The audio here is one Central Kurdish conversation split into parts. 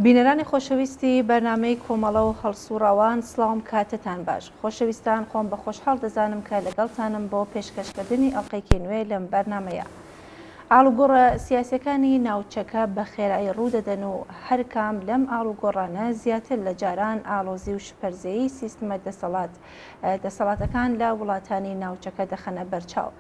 بینەرانی خۆشەویستی بەرنامەی کۆمەڵە و هەڵسوڕاوان سڵاوم کاتتان باش خۆشەویستان خۆم بە خۆشحاڵ دەزانم کە لەگەڵتانم بۆ پێشکەشکردنی ئەڵقەیەکی نوێ لەم بەرنامەیە. ئاڵوگۆڕە سیاسیەکانی ناوچەکە بە خێرایی ڕوودەدەن و هەرکام لەم ئاڵوگۆڕانە زیاتر لە جاران ئاڵۆزی و شپرزەیی سیستمە دەسەڵات دەسەڵاتەکان لە وڵاتانی ناوچەکە دەخەنە بەرچاو.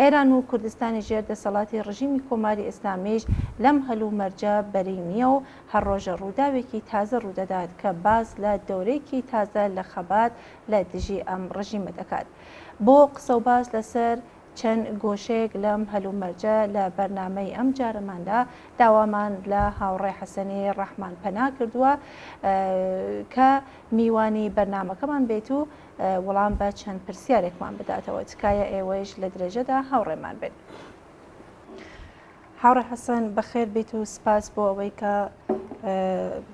ئێران و کوردستانی ژێر دەسەڵاتی ڕژیمی کۆماری ئیسلامیش لەم هەلومەرجە بەری نییە و هەر ڕۆژە ڕووداوێکی تازە ڕوودەدات کە باس لە دەورەیەکی تازە لە خەبات لە دژی ئەم ڕژیمە دەکات. بۆ قسەوباس لەسەر چەند گۆشەیەک لەم هەلومەرجە لە بەرنامەی ئەم جارەماندا داوامان لە هاوڕێ حەسەنی ڕەحمان پەنا کردووە کە میوانی بەرنامەکەمان بێت و وەڵام بە چەند پرسیارێکمان بداتەوە تکایە ئێوەیش لە درێژەدا هاوڕێمان بن. هاوڕێ حەسەن بەخێر بیت و سپاس بۆ ئەوەی کە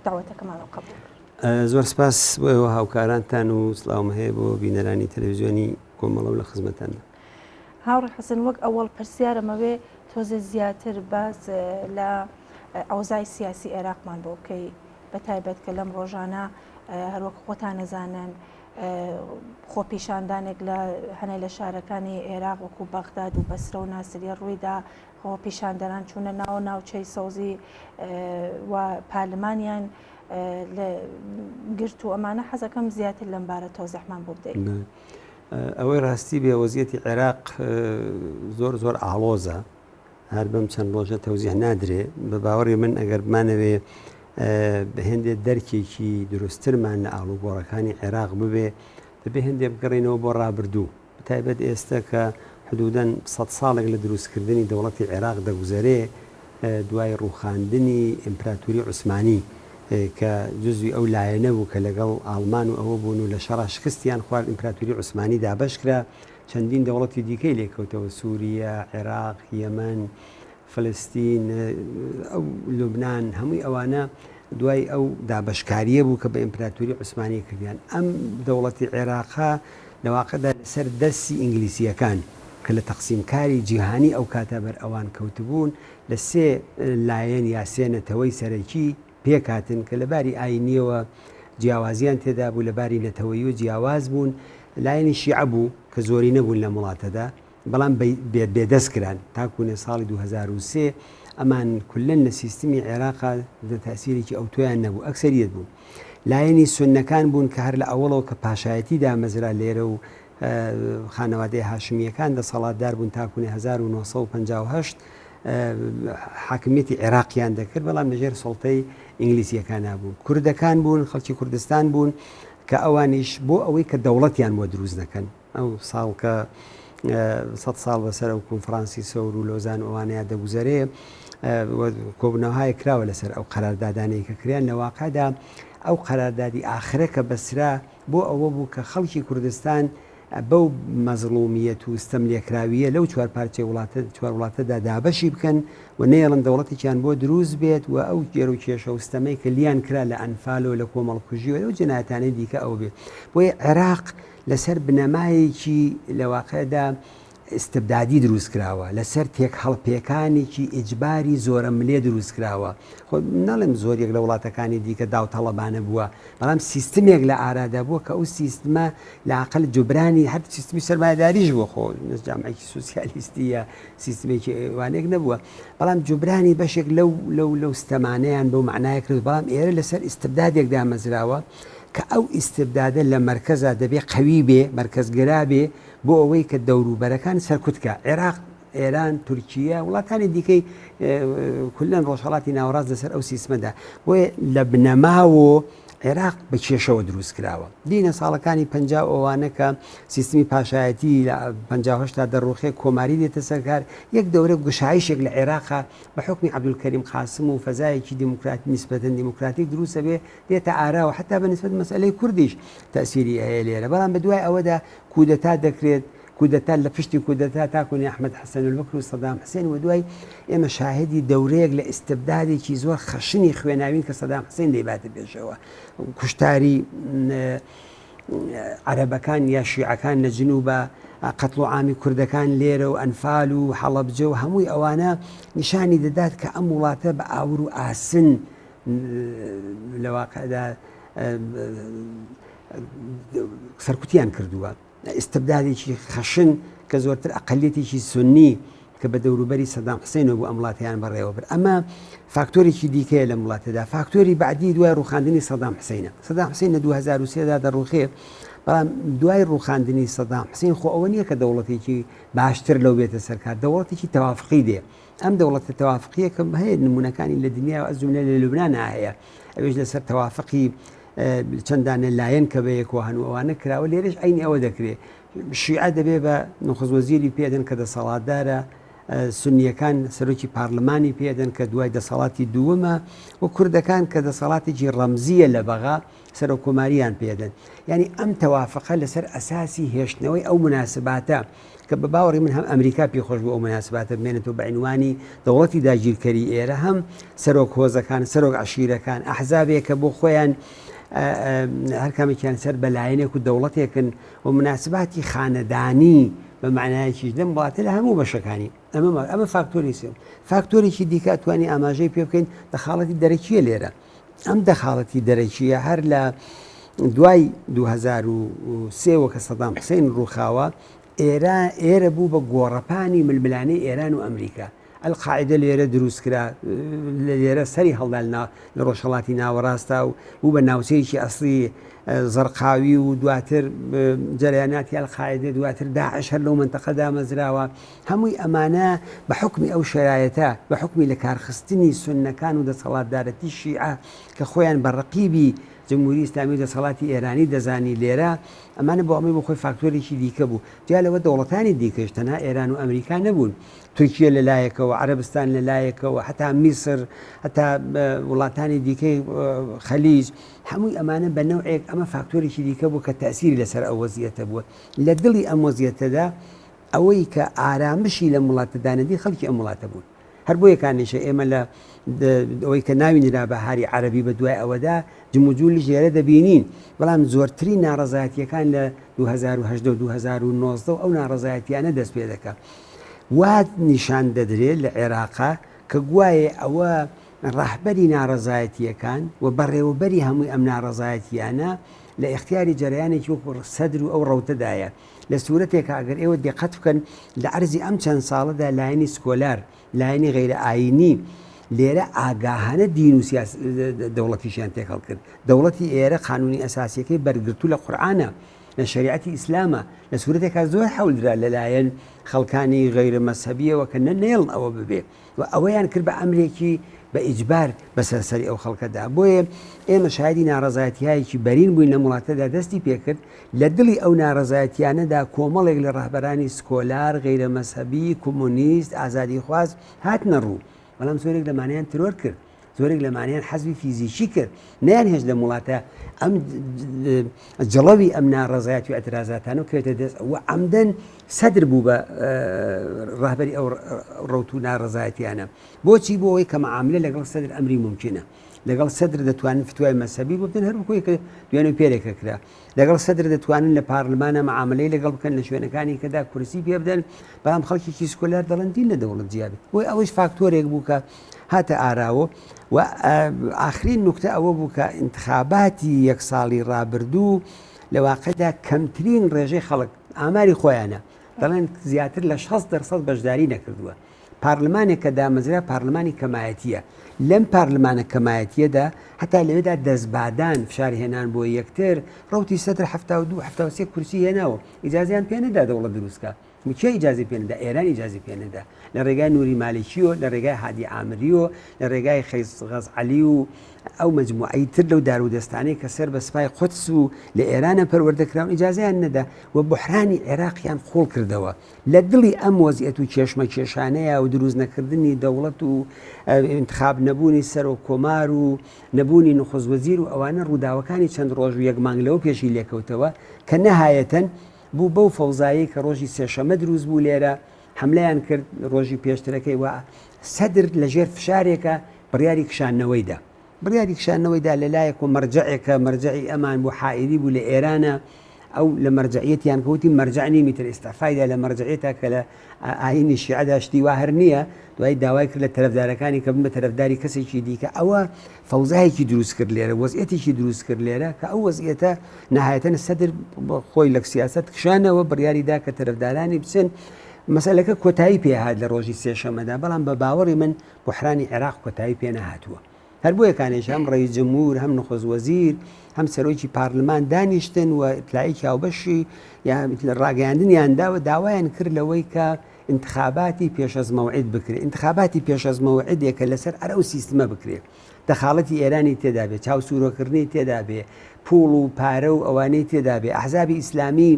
داوەتەکەمان قبول زۆر سپاس بۆ ئێوە هاوکارانتان و سڵاوم هەیە بۆ بینەرانی تەلەڤزیۆنی کۆمەڵە و لە خزمەتاندا. هاوڕێ حەسەن وەک ئەوەڵ پرسیارەمەوێ تۆزێ زیاتر باس لە ئەوزای سیاسی عێراقمان بۆ بکەی بە تایبەت کە لەم ڕۆژانە هەروەک خۆتان نەزانن خۆپیشاندانێک لە هەنێ لە شارەکانی عێراق وەکو بەغداد و بەسرە و ناسریە ڕوویدا خۆپیشاندەران چوونە ناو ناوچەی سەوزی و پارلمانیان گرت و ئەمانە حەزەکەم زیاتر لەم بارە تۆزیحمان بۆ بدەیت. ئەوەی ڕاستی بێ وەزیەتی عێراق زۆر زۆر ئاڵۆزە هەر بەم چەند ڕۆژە تەوزیح نادرێ بە باوەڕی من ئەگەر بمانەوێ بە هێندێ دەرکێکی دروستترمان لە ئاڵوگۆڕەکانی عێراق ببێ دەبێ هەندێ بگەڕێینەوە بۆ ڕابردوو بەتایبەت ئێستە کە حدودەن سەد ساڵێک لە دروستکردنی دەوڵەتی عێراق دەگوزەرێ دوای ڕووخاندنی ئیمپراتوری عوسمانی کە جزوی ئەو لایەنە بوو کە لەگەڵ ئاڵمان و ئەوە بوون و لە شەڕا شکستیان خوارد ئیمپراتوری عوسمانی دابەشکرا چەندین دەوڵەتی دیکەی لێکەوتەوە سوریە، عێراق، یەمەن، فلستین، ئەو لوبنان هەمووی ئەوانە دوای ئەو دابەشکاریە بوو کە بە ئیمپراتوری عوسمانی کردیان ئەم دەوڵەتی عێراقە لە واقعدا لەسەر دەستی ئینگلیسیەکان کە لە تەقسیمکاری جیهانی ئەو کاتە بەر ئەوان کەوتبوون لە سێ لایەن یا سێ نەتەوەی سەرەکی پێکهاتن کە لە باری ئاینیەوە جیاوازیان تێدا بوو لە باری نەتەوەیی و جیاواز بوون لایەنی شیعە بوو کە زۆری نەبوون لەم وڵاتەدا بەڵام بێدەست کران تاکوونێ ساڵی 2003 ئەمان کولەن لە سیستمی عێراقا تەسیرێکی ئەوتۆیان نەبوو ئەکسەریەت بوون لایەنی سوننەکان بوون کە هەر لە ئەوەڵەوە کە پاشایەتی دامەزرا لێرە و خانەوادەی هاشمیەکان دەسەڵاتدار بوون تاکوونێ 1958 حاکمیەتی عێراقیان دەکرد بەڵام لەژێر سڵتەی ئینگلیزیەکان بوون کوردەکان بوون خەڵکی کوردستان بوون کە ئەوانیش بۆ ئەوەی کە دەوڵەتیان بۆ دروست نەکەن ئەو ساڵ کە سە ساڵ بەسەر ئەو کۆنفرانسی سەور و لۆزان ئەوانەیە دەگوزەرێ کۆبنەوەهای کراوە لەسەر ئەو قەراردادانەی کە کریان لە واقعدا ئەو قەراردادی ئاخرە کە بەسرا بۆ ئەوە بوو کە خەڵکی کوردستان بەو مەزڵومیەت و ستەملێکراوییە لەو چوار پارچەی وڵاتە چوار وڵاتەدا دابەشی بکەن و نەیەڵن دەوڵەتێکیان بۆ دروست بێت و ئەو گێر و کێشە و ستەمەی کە لیان کرا لە ئەنفال و لە کۆمەڵکوژی و لەو جەنایەتانەی دیکە ئەوە بێت بۆیە عێراق لەسەر بنەمایەکی لە واقعدا ئیستبدادی دروست کراوە، لەسەر تێکهەڵپێکانێکی ئیجباری زۆرەملێ دروست کراوە. خۆ ناڵێم زۆر یەک لە وڵاتەکانی دیکە داوتەڵەبانە بووە، بەڵام سیستمێک لە ئارادا بووە کە ئەو سیستمە لاقل جوبرانی هەر سیستمی سەرمایەداریش بووە، خۆ جامعێکی سوسیالیستی یا سیستمێکی وانێک نەبووە، بەڵام جوبرانی بەشێک لەو لەو لەو ستەمانەیان بەو مەعنایە کرد، بەڵام ئێرە لەسەر ئیستبدادێک دامەزراوە کە ئەو ئیستبدادە لە مەرکەزا دەبێ قەوی بێ، مەرکەزگەرا بێ، بۆ ئەوەی کە دەوروبەرەکان سەرکوت کا، عێراق، ئێران، تورکیە، وڵاتانی دیکەی کولەن ڕۆژهەڵاتی ناوەڕاست لەسەر ئەو سیستمەدا. بۆیە لە بنەماوە عێراق بە کێشەوە دروست کراوە. دینە ساڵەکانی 50 ئەوانە کە سیستمی پاشایەتی لە 58 تا دەڕوخێ کۆماری دێتە سەرکار، یەک دەورە گوشایشێک لە عێراقا بە حوکمی عەبدولکەریم قاسم و فەزایەکی دیموکراتی نیسبەتەن دیموکراتیک دروست ئەبێ، دێتە ئاراوە حەتا بە نیسبەت مەسئەلەی کوردیش تەئسیری هەیە لێرە بەڵام بە دوای ئەوەدا کودەتا دەکرێت کودەتا لە پشتی کودەتا تاکوونی ئەحمەد حەسەنولبەکر و سەدام حسێن و دوای ئێمە شاهدی دەورەیەک لە ئیستبدادێکی زۆر خەشنی خوێناوین کە سەدام حسێن دەیباتە پێشەوە کوشتاری عەرەبەکان یا شیعەکان لە جنوبە قەتڵ و عامی کوردەکان لێرە و ئەنفال و حەڵەبجە و هەمووی ئەوانە نیشانی دەدات کە ئەم وڵاتە بە ئاور و ئاسن. لە واقعدا سەرکوتیان کردووە. ئیستبدادێکی خەشن کە زۆرتر ئەقەلیەتێکی سوننی کە بە دەوروبەری سەدام حسێنەوە بوو ئەم وڵاتەیان بەڕێوە برد. ئەمە فاکتۆرێکی دیکەیە لەم وڵاتەدا. فاکتۆری بەعدی دوای ڕووخاندنی سەدام حسینە. سەدام حسین لە 2003 دا دەڕووخێ، بەڵام دوای ڕووخاندنی سەدام حسین خۆ ئەوە نییە کە دەوڵەتێکی باشتر لەو بێتە سەر کار، دەوڵەتێکی تەوافقی دێ. ئەم دەوڵەتە تەوافقیە کە هەیە نمونەکانی لە دنیا و ئەز جوملە لە لوبنانا هەیە، ئەویش لەسەر تەوافقی چەند دانە لایەن کە بەیەکەوە هەن و ئەوانە کراوە، لێرەش عەینی ئەوە دەکرێ. شیعە دەبێ بە نوخز وەزیری پێدەن کە دەسەڵاتدارە، سونییەکان سەرۆکی پارلمانی پێدەن کە دوای دەسەڵاتی دووەمە و کوردەکان کە دەسەڵاتێکی ڕەمزییە لە بەغا سەرۆک کۆماریان پێدەن. یانی ئەم تەوافقە لەسەر ئەساسی هێشتنەوەی ئەو موناسباتە کە بە باوەڕی من هەم ئەمریکا پێی خۆش بوو ئەو موناسباتە بمێنێتەوە بە عینوانی دەوڵەتی داگیرکەری ئێرە، هەم سەرۆک هۆزەکان، سەرۆک عەشیرەکان، ئەحزابێک کە بۆ خۆیان هەر کامێکیان سەر بە لایەنێک و دەوڵەتێکن و موناسباتی خانەدانی بە مەعنایەکیش لەم وڵاتە لە هەموو بەشەکانی ئەمە ئەمە فاکتۆری سێم. فاکتۆرێکی دیکە توانی ئاماژەی پێ بکەین دەخاڵەتی دەرەکیە لێرە. ئەم دەخاڵەتی دەرەکییە هەر لە دوای 2003 وە کە سەدام حسین ڕووخاوە ئێرە ئێرە بوو بە گۆڕەپانی ململانێی ئێران و ئەمریکا. ئەلقاعیدە لێرە دروست کرا، لێرە سەری هەڵدا لە ڕۆژهەڵاتی ناوەڕاستا و بوو بە ناوچەیەکی ئەسڵی زەرقاوی و دواتر جەریاناتی ئەلقاعیدە دواتر داعش هەر لەو مەنتەقە دامەزراوە. هەمووی ئەمانە بە حوکمی ئەو شەرایتە، بە حوکمی لە کارخستنی سوننەکان و دەسەڵاتدارەتی شیعە کە خۆیان بە ڕەقیبی جمهوری ئیسلامی و دەسەڵاتی ئێرانی دەزانی لێرە، ئەمانە بۆ ئەمەی بۆ خۆی فاکتۆرێکی دیکە بوو. جیا لەوە دەوڵەتانی دیکەش تەنها ئێران و ئەمریکا نەبوون. تورکیە لە لایەکەوە، عەرەبستان لە لایەکەوە، هەتا میسر، هەتا وڵاتانی دیکەی خەلیج، هەمووی ئەمانە بە نەوعێک ئەمە فاکتۆرێکی دیکە بوو کە تەئسیری لەسەر ئەو وەزیەتە بووە. لە دڵی ئەم وەزیەتەدا ئەوەی کە ئارامشی لەم وڵاتەدا نەدی خەڵکی ئەم وڵاتە بوون. هەر بۆیە کانیشە ئێمە لە ئەوەی کە ناوی نرا بەهاری عەرەبی بە دوای ئەوەدا جموجولیش لێرە دەبینین، بەڵام زۆرترین ناڕەزایەتییەکان لە 2018 و 2019 ئەو ناڕەزایەتیانە دەست پێ دەکا. وا نیشان دەدرێت لە عێراقا کە گوایە ئەوە ڕەهبەری ناڕەزایەتییەکان و بەڕێوەبەری هەمووی ئەم ناڕەزایەتییانە لە ئیختیاری جەرەیانێکی وەکوو سەدر و ئەو ڕەوتەدایە. لە سورەتێکا ئەگەر ئێوە دیقەت بکەن لە عەرزی ئەم چەند ساڵەدا لایەنی سکۆلار، لایەنی غەیرە ئایینی لێرە ئاگاهانە دین و سیاس دەوڵەتیشیان تێکەڵ کرد. دەوڵەتی ئێرە قانونی ئەساسیەکەی بەرگرتوو لە قورئانە، لە شەریعەتی ئیسلامە. لە سورەتێکا زۆر حەول درا لەلایەن خەڵکانی غەیرە مەزهەبیەوە کە نە نەیەڵن ئەوە ببێ. و ئەوەیان کرد بە ئەمرێکی بە ئیجبار بەسەر سەری ئەو خەڵکەدا. بۆیە ئێمە شایەدی ناڕەزایەتیهایەکی بەرین بووین لەم وڵاتەدا دەستی پێکرد، لە دڵی ئەو ناڕەزایەتیانەدا کۆمەڵێک لە ڕەهبەرانی سکۆلار، غەیرە مەزهەبی، کۆمۆنیست، ئازادیخواز هاتنە ڕوو، بەڵام زۆرێک لەمانەیان ترۆر کرد. زۆرێک لەمانەیان حەزبی فیزیکی کرد، نەیانهێشت لەم وڵاتە ئەم جڵەوی ئەم ناڕەزایەتی و ئیعترازاتانە بکەوێتە دەست و عەمدەن سەدر بوو بە ڕەهبەری ئەو ڕەوت و ناڕەزایەتیانە. بۆچی؟ بۆ ئەوەی کە معاملە لەگەڵ سەدر ئەمری مومکینە. لەگەڵ سەدر دەتوانن فتوای مەزهەبی بۆ بدەن هەر وەکو کە دوێنێ و پێرێکە کرا. لەگەڵ سەدر دەتوانن لە پارلمانە معاملەی لەگەڵ بکەن لە شوێنەکانی کەدا کورسی پێ بدەن، بەڵام خەڵکێکی سکۆلار دەڵێن دین لە دەوڵەت جیا بێت. بۆیە ئەوەیش فاکتۆرێک بوو کە هاتە ئاراوە و ئاخرین نوکتە ئەوە بوو کە ئینتخاباتی یەک ساڵی ڕابردوو لە واقعدا کەمترین ڕێژەی خەڵک ئاماری خۆیانە دەڵێن زیاتر لە 60 دەرسەد بەشداری نەکردووە. پارلمانێک کە دامەزرا پارلمانی کەمایەتییە. لەم پارلمانە کەمایەتییەدا هەتا لەوێدا دەستبادان، فشار هێنان بۆ یەکتر، ڕەوتی سەدر 72، 73 کورسی هێناوە، ئیجازەیان پێ نەدا دەوڵەت دروست کا. کێ ئیجازەی پێ نەدا؟ ئێران ئیجازەی پێ نەدا. لە ڕێگای نوری مالیکییەوە، لە ڕێگای هادی عامرییەوە، لە ڕێگای خەیس غەزعەلی و ئەو مەجموعەی تر لەو دارودەستانەی کە سەر بە سپای قودس و لە ئێرانە پەروەردە کراون ئیجازەیان نەدا و بوحرانی عێراقیان قووڵ کردەوە. لە دڵی ئەم وەزعیەت و کێشمەکێشانەیا و دروست نەکردنی دەوڵەت و ئینتخاب نەبوونی سەرۆک کۆمار و نەبوونی نخوست وەزیر و ئەوانە ڕووداوەکانی چەند ڕۆژ و یەک مانگ لەوە پێشی لێکەوتەوە کە نەهایەتەن بوو بەو فەوزایەی کە ڕۆژی سێشەمە دروست بوو لێرە حەملەیان کرد ڕۆژی پێشترەکەی و سەدر لەژێر فشارێکە بڕیاری کشانەوەی دا. بڕیاری کشانەوەی دا لە لایەک و مەرجەعێکە مەرجەعی ئەمان بوو حائیری بوو لە ئێرانە. ئەو لە مەرجەعیەتیان کە وتی مەرجەع نیم ئیتر ئیستعفای دا لە مەرجەعیەتا کە لە ئایینی شیعەدا شتی وا هەر نییە، دوایی داوای کرد لە تەرەفدارەکانی کە بن بە تەرەفداری کەسێکی دیکە، ئەوە فەوزایەکی دروست کرد لێرە، وەزعیەتێکی دروست کرد لێرە کە ئەو وەزعیەتە نەهایەتەن سەدر خۆی لە سیاسەت کشانەوە، بڕیاری دا کە تەرەفدارانی بچن. مەسەلەکە کۆتایی پێ هات لە ڕۆژی سێشەممەدا، بەڵام بە باوەڕی من بوحرانی عێراق کۆتایی پێ نەهاتووە. هەر بۆیە کانێش هەم ڕەئیس جمهور هەم نخۆست وەزیر هەم سەرۆکی پارلمان دانیشتن و ئیتلاعێکی هاوبەشی یان ڕاگەیاندنیان دا و داوایان کرد لەوەی کە ئینتخاباتی پێش از مەوعید بکرێ. ئینتخاباتی پێش از مەوعیدێکە لەسەر هەر ئەو سیستمە بکرێ. دەخاڵەتی ئێرانی تێدا بێ، چاوسوورۆکردنی تێدا بێ، پووڵ و پارە و ئەوانەی تێدا بێ. ئەحزابی ئیسلامی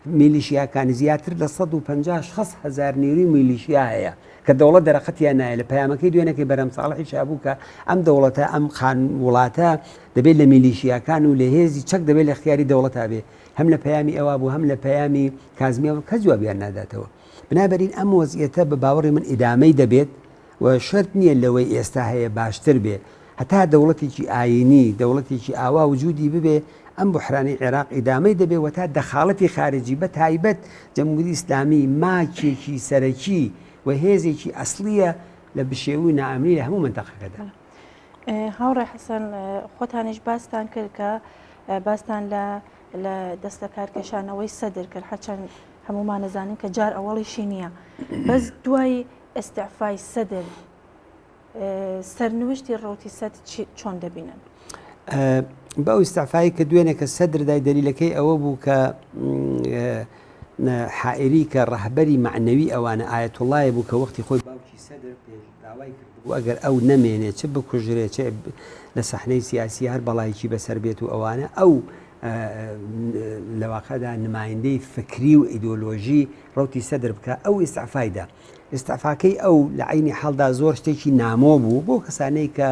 میلیشیاکان زیاتر لە 150 شخص هەزار نیروی میلیشیا هەیە کە دەوڵەت دەرەقەتیان نایە لە پەیامەکەی دوێنەکەی بەرهەم ساڵحیش هەبوو کە ئەم دەوڵەتە ئەم خان وڵاتە دەبێت لە میلیشیاکان و لە هێزی چەک دەبێت لە اختیاری دەوڵەتا بێ هەم لە پەیامی ئەوە بوو هەم لە پەیامی کازمیەوە کەس جوابیان ناداتەوە بنابەرین ئەم وەزیەتە بە باوەڕی من ئیدامەی دەبێت و شەرت نییە لەوەی ئێستا هەیە باشتر بێ هەتا دەوڵەتێکی ئایینی، دەوڵەتێکی ئاوا وجودی ببێ، ئەم بوحرانەی عێراق ئیدامەی دەبێ و تا دەخاڵەتی خارجی بە تایبەت جەمهوری ئیسلامی ماکێکی سەرەکی و هێزێکی ئەسڵییە لە بشێوی و نائەمنی لە هەموو مەنتەقەکەدا. هاوڕێ حەسەن خۆتانیش باستان کرد کە باستان لە لە دەست لە کارکێشانەوەی سەدر کرد هەرچەند هەموومان نەزانین کە جار ئەوەڵیشی نییە بەس دوای ئیستعفای سەدر سەرنوشتی ڕەوتی سەدر چۆن دەبینن؟ بە ئەو ئیستعفایی کە دوێنێ کە سەدر دای دەلیلەکەی ئەوە بوو کە حائری کە ڕەهبەری مەعنەوی ئەوانە ئایەتوڵایە بوو کە وەختی خۆی باوکی سەدر پێش داوای کردبوو ئەگەر ئەو نەمێنێ چ بکوژرێ چ لە سەحنەی سیاسی هەر بەڵایکی بەسەر بێت و ئەوانە ئەو لە واقعدا نمایندەی فکری و ئیدۆلۆژی ڕەوتی سەدر بکە ئەو ئیستعفای دا. ئیستعفاکەی ئەو لە عەینی حاڵدا زۆر شتێکی نامۆ بوو بۆ کەسانەی کە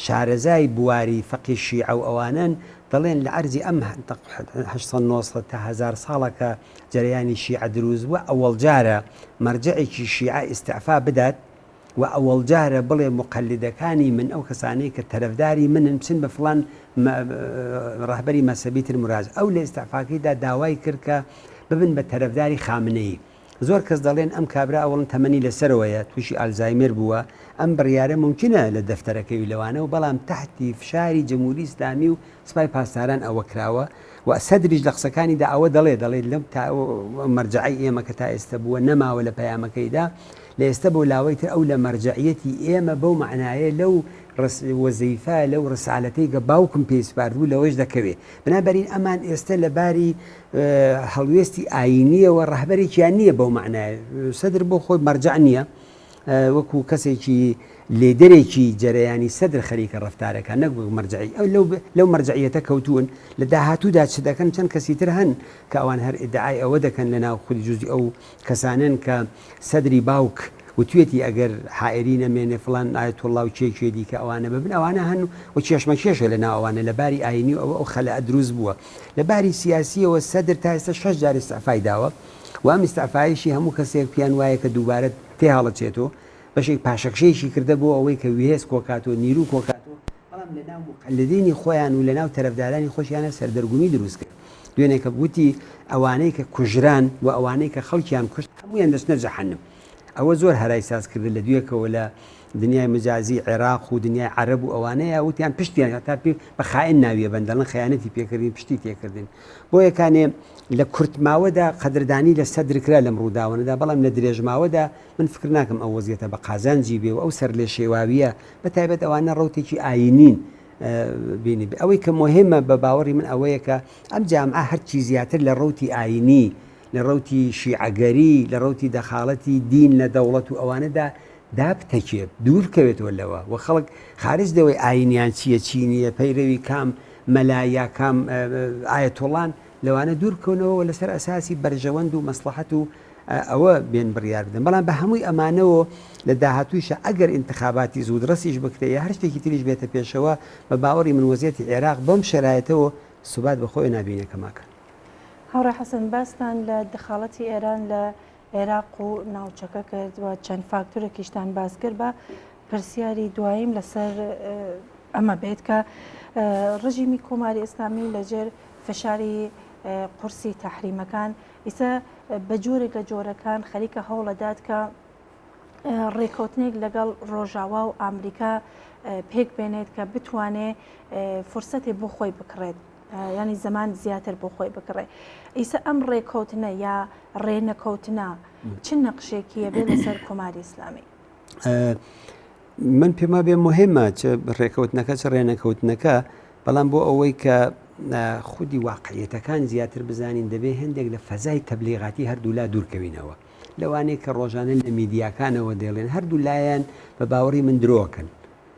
شارەزای بواری فەقی شیعە و ئەوانەن دەڵێن لە عەرزی ئەم 800 900 تا هەزار ساڵە کە جەرەیانی شیعە دروست بووە ئەوەڵ جارە مەرجەعێکی شیعە ئیستعفا بدات و ئەوەڵ جارە بڵێ موقەلیدەکانی من ئەو کەسانەی کە تەرەفداری منن بچن بە فڵان ڕەهبەری مەزهەبی تر مراجعە ئەو لە ئیستعفاکەیدا داوای کرد کە ببن بە تەرەفداری خامنەیی زۆر کەس دەڵێن ئەم کابرا ئەوەڵەن تەمەنی لەسەرەوەیە تووشی ئالزایمێر بووە ئەم بڕیارە مومکینە لە دەفتەرەکەی و لەوانە و بەڵام تەحتی فشاری جمهوری ئیسلامی و سپای پاسداران ئەوە کراوە و سەدریش لە قسەکانیدا ئەوە دەڵێ دەڵێت لەم تا مەرجەعەی ئێمە کە تا ئێستە بووە نەماوە لە پەیامەکەیدا لە ئێستە بۆ لاوەی تر ئەو لە مەرجەعیەتی ئێمە بەو مەعنایە لەو وەزیفە لەو ڕسالەتەی کە باوکم پێی سپاردبوو لەوەش دەکەوێ بنابەرین ئەمان ئێستە لە باری هەڵوێستی ئایینیەوە ڕەهبەرێکیان نییە بەو مەعنایە سەدر بۆ خۆی مەرجەع نییە وەکو کەسێکی لێدەرێکی جەرەیانی سەدر خەریکە ڕەفتارەکە نەک وەک مەرجەعی ئەو لەو لەو مەرجەعیەتە کەوتوون لە داهاتوودا چ دەکەن چەند کەسی تر هەن کە ئەوان هەر ئیدعای ئەوە دەکەن لە ناو خودی جزئی ئەو کەسانەن کە سەدری باوک وتوێتی ئەگەر حائری نەمێنێ فڵان ئایەتوڵڵا و کێ کێ دیکە ئەوانە ببن ئەوانە هەن و کێشمەکێشە لە ناو ئەوانە لە باری ئایینی و ئەوە ئەو خەلەئە دروست بووە لە باری سیاسییەوە سەدر تا ئێستا شەش جار ئیستعفای داوە و ئەم ئیستعفایەشی هەموو کەسێک پێیان وایە کە دووبارە تێهەڵەچێتەوە بەشێک پاشەکشەیەکی کردە بۆ ئەوەی کە وێهێز کۆکاتەوە نیرو کۆکاتەوە بەڵام لە ناو موقەلدینی خۆیان و لە ناو تەرەفدارانی خۆشیانە سەردەرگومی دروست کرد دوێنێ کە گوتی ئەوانەی کە کوژران و ئەوانەی کە خەڵکیان کوشت هەموویان دەچنە جەحەنم ئەوە زۆر هەرای ساز کردن لە دوێکەوە لە دنیای مجازی عێراق و دنیای عەرەب و ئەوانەیە وتیان پشتیان هەتا پێ بە خائن ناویە بەن دەڵێن خەیانەتی پێکردین پشتی تێکردن بۆیە کانێ لە کورت ماوەدا قەدردانی لە سەدر کرا لەم ڕووداوانەدا بەڵام لە درێژ ماوەدا من فکر ناکەم ئەو وەزیەتە بە قازانجی بێ و ئەو سەرلێشێواویە بە تایبەت ئەوانە ڕەوتێکی ئایینین بینی ئەوەی کە مهمە بە باوەڕی من ئەوەیە کە ئەم جامعە هەرچی زیاتر لە ڕەوتی ئایینی لە ڕەوتی شیعەگەری، لە ڕەوتی دەخاڵەتی دین لە دەوڵەت و ئەوانەدا دابتەکێ، دوور بکەوێتەوە لەوە و خەڵک خارج لەوەی ئایینیان چییە چی نییە، پەیرەوی کام مەلا یا کام ئایەتوڵان، لەوانە دوور بکەونەوە و لەسەر ئەساسی بەرژەوەند و مەسڵەحەت و ئەوە بێن بڕیار بدەن. بەڵام بە هەمووی ئەمانەوە لە داهاتوویشا ئەگەر ئینتخاباتی زوودڕەسیش بکرێ یا هەر شتێکی تریش بێتە پێشەوە، بە باوەڕی من وەزیەتی عێراق بەم شەرایتەوە سوبات بە خۆیەوە نابینێ کەماکە. هاوڕێ حەسەن باستان لە دەخاڵەتی ئێران لە عێراق و ناوچەکە کرد و چەند فاکتورێکیشتان باس کرد بە پرسیاری دواییم لەسەر ئەمە بێت کە ڕژیمی کۆماری ئیسلامی لەژێر فشاری. قورسی تەحریمەکان ئیسە بە جۆرێک لە جۆرەکان خەریکە هەوڵەدات کە ڕێکەوتنێک لەگەڵ ڕۆژاوا و ئامریکا پێک بێنێت کە بتوانێ فرسەتێ بۆ خۆی بکڕێت ینی زەمان زیاتر بۆ خۆی بکڕێ ئیسە ئەم ڕێکەوتنە یا ڕێنەکەوتنە چ نەقشێکیە بێ لەسەر کۆماری ئیسلامی؟ من پێما بێ مهمە چ ڕێکەوتنەکە چ ڕێنەکەوتنەکە بەڵام بۆ ئەوەی کە خودی واقعیەتەکان زیاتر بزانین دەبێ هەندێک لە فەزای تەبلیغاتی هەردوولا دوورکەوینەوە لەوانەیە کە ڕۆژانە لە میدیاکانەوە دەیڵێن هەردوو لایەن بە باوەڕی من درۆکەن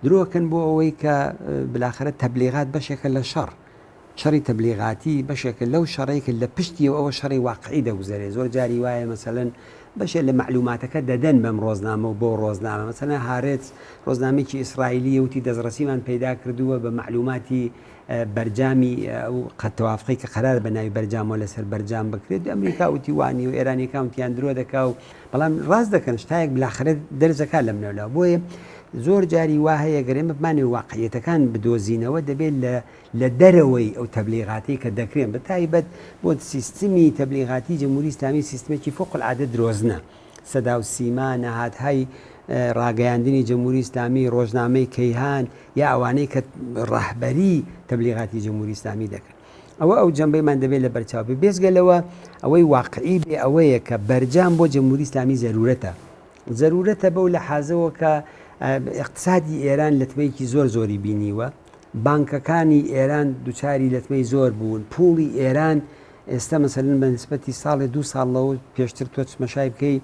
درۆکەن بۆ ئەوەی کە بلاخرە تەبلیغات بەشێکە لە شەڕ شەڕی تەبلیغاتی بەشێکە لەو شەڕەی کە لە پشتیەوە ئەوە شەڕی واقعی دەگوزەرێ زۆر جاری وایە مەسەلەن بەشێ لە مەعلوماتەکە دەدەن بەم ڕۆزنامە و بەو ڕۆزنامە مەسەلەن هارێتز ڕۆزنامەیەکی ئیسرائیلیە وتی دەستڕەسیمان پەیدا کردووە بە مەعلوماتی بەرجامی ئەو تەوافقی کە قەرار بە ناوی بەرجامەوە لەسەر بەرجام بکرێت ئەمریکا وتی وانی و ئێرانیەکان وتیان درۆ دەکا و بەڵام ڕاست دەکەن شتایەک بلاخرە دەرزەکە لەم نەولا بۆیە زۆر جاری وا هەیە گەر ئێمە بمانەوێ واقعیەتەکان بدۆزینەوە دەبێت لە لە دەرەوەی ئەو تەبلیغاتەی کە دەکرێن بە تایبەت بۆ سیستمی تەبلیغاتی جمهوری ئیسلامی سیستمێکی فوق العادە درۆزنە سەدا و سیما نەهادهای ڕاگەیاندنی جمهوری ئیسلامی ڕۆژنامەی کەیهان یا ئەوانەی کە ڕەهبەری تەبلیغاتی جمهوری ئیسلامی دەکەن ئەوە ئەو جەنبەیمان دەبێت لە بەرچاو بێ بێجگە لەوە ئەوەی واقعی بێ ئەوەیە کە بەرجام بۆ جمهوری ئیسلامی زەرورەتە زەرورەتە بەو لەحازەوە کە اقتصادی ئێران لەتمەیەکی زۆر زۆری بینیوە بانکەکانی ئێران دوچاری لەتمەی زۆر بوون، پوڵی ئێران ئێستا مەسەلەن بە نسبەتی ساڵێ دوو ساڵ لەوە پێشتر تۆ تمەشای بکەی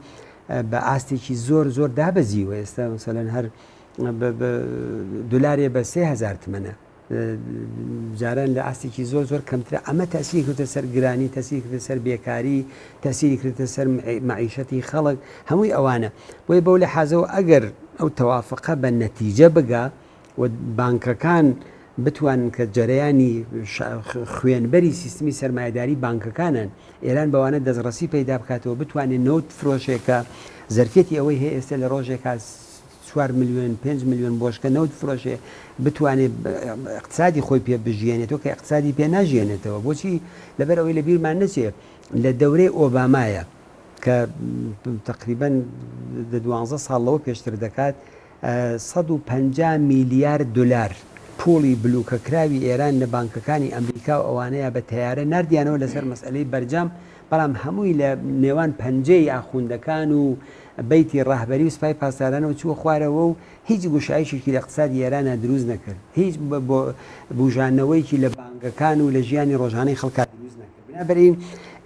بە ئاستێکی زۆر زۆر دابەزیوە ئێستا مەسەلەن هەر دلارێ بە 3000 تمەنە جاران لە ئاستێکی زۆر زۆر کەمترە ئەمە تەسیری کردە سەر گرانی تەسیری کردە سەر بێکاری تەسیری کردە سەر مەعیشەتی خەڵک هەمووی ئەوانە بۆیە بەو لە حازەوە ئەگەر ئەو تەوافقە بە نەتیجە بگا و بانکەکان بتوانن کە جەرەیانی خوێنبەری سیستمی سەرمایەداری بانکەکانن ئێران بەوانە دەستڕەسی پەیدا بکاتەوە بتوانێت نەوت بفرۆشێ کە زەرفیەتی ئەوەی هەیە ئێستا لە ڕۆژێکا 4 ملیۆن 5 ملیۆن بۆشکە نەوت بفرۆشێ بتوانێت اقتصادی خۆی پێ بژیێنێتەوە کە اقتصادی پێ ناژیێنێتەوە بۆچی لەبەر ئەوەی لە بیرمان نەچێ لە دەورەی ئۆبامایە کە تقریبا دە دوانزە ساڵ لەوە پێشتر دەکات 150 میلیارد دلار پوڵی بلوکەکراوی ئێران لە بانکەکانی ئەمریکا و ئەوانەیە بە تەیارە ناردیانەوە لەسەر مەسئەلەی بەرجام، بەڵام هەمووی لە نێوان پەنجەی ئاخوندەکان و بەیتی ڕەهبەری و سپای پاسدارانەوە چووە خوارەوە و هیچ گوشایشێکی لە ئیقتسادی ئێرانا دروست نەکرد، هیچ بوژانەوەیەکی لە بانکەکان و لە ژیانی ڕۆژانەی خەڵکا دروست نەکرد. بنابراین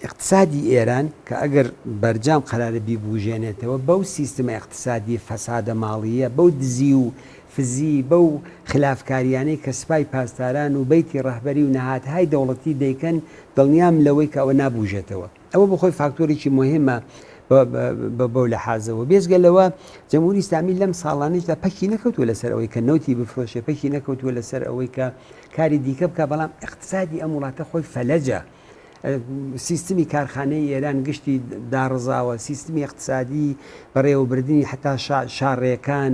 ئیقتسادی ئێران کە ئەگەر بەرجام قەرارە بیبوژێنێتەوە بەو سیستمە ئیقتسادی فەسادە ماڵییە، بەو دزی و فزی، بەو خلافکاریانەی کە سپای پاسداران و بەیتی ڕەهبەری و نەهادهای دەوڵەتی دەیکەن، دڵنیام لەوەی کە ئەوە نابوژێتەوە. ئەوە بۆ خۆی فاکتۆرێکی موهیمە بەو لەحازەوە. بێجگە لەوە جمهوری ئیسلامی لەم ساڵانەشدا پەکی نەکەوتووە لەسەر ئەوەی کە نەوتی بفرۆشێ، پەکی نەکەوتووە لەسەر ئەوەی کە کاری دیکە بکا، بەڵام ئیقتسادی ئەم وڵاتە خۆی فەلەجە. سیستمی کارخانەی ئێران گشتی داڕزاوە، سیستمی ئیقتسادی بەڕێوەبردنی حەتا شاڕێکان،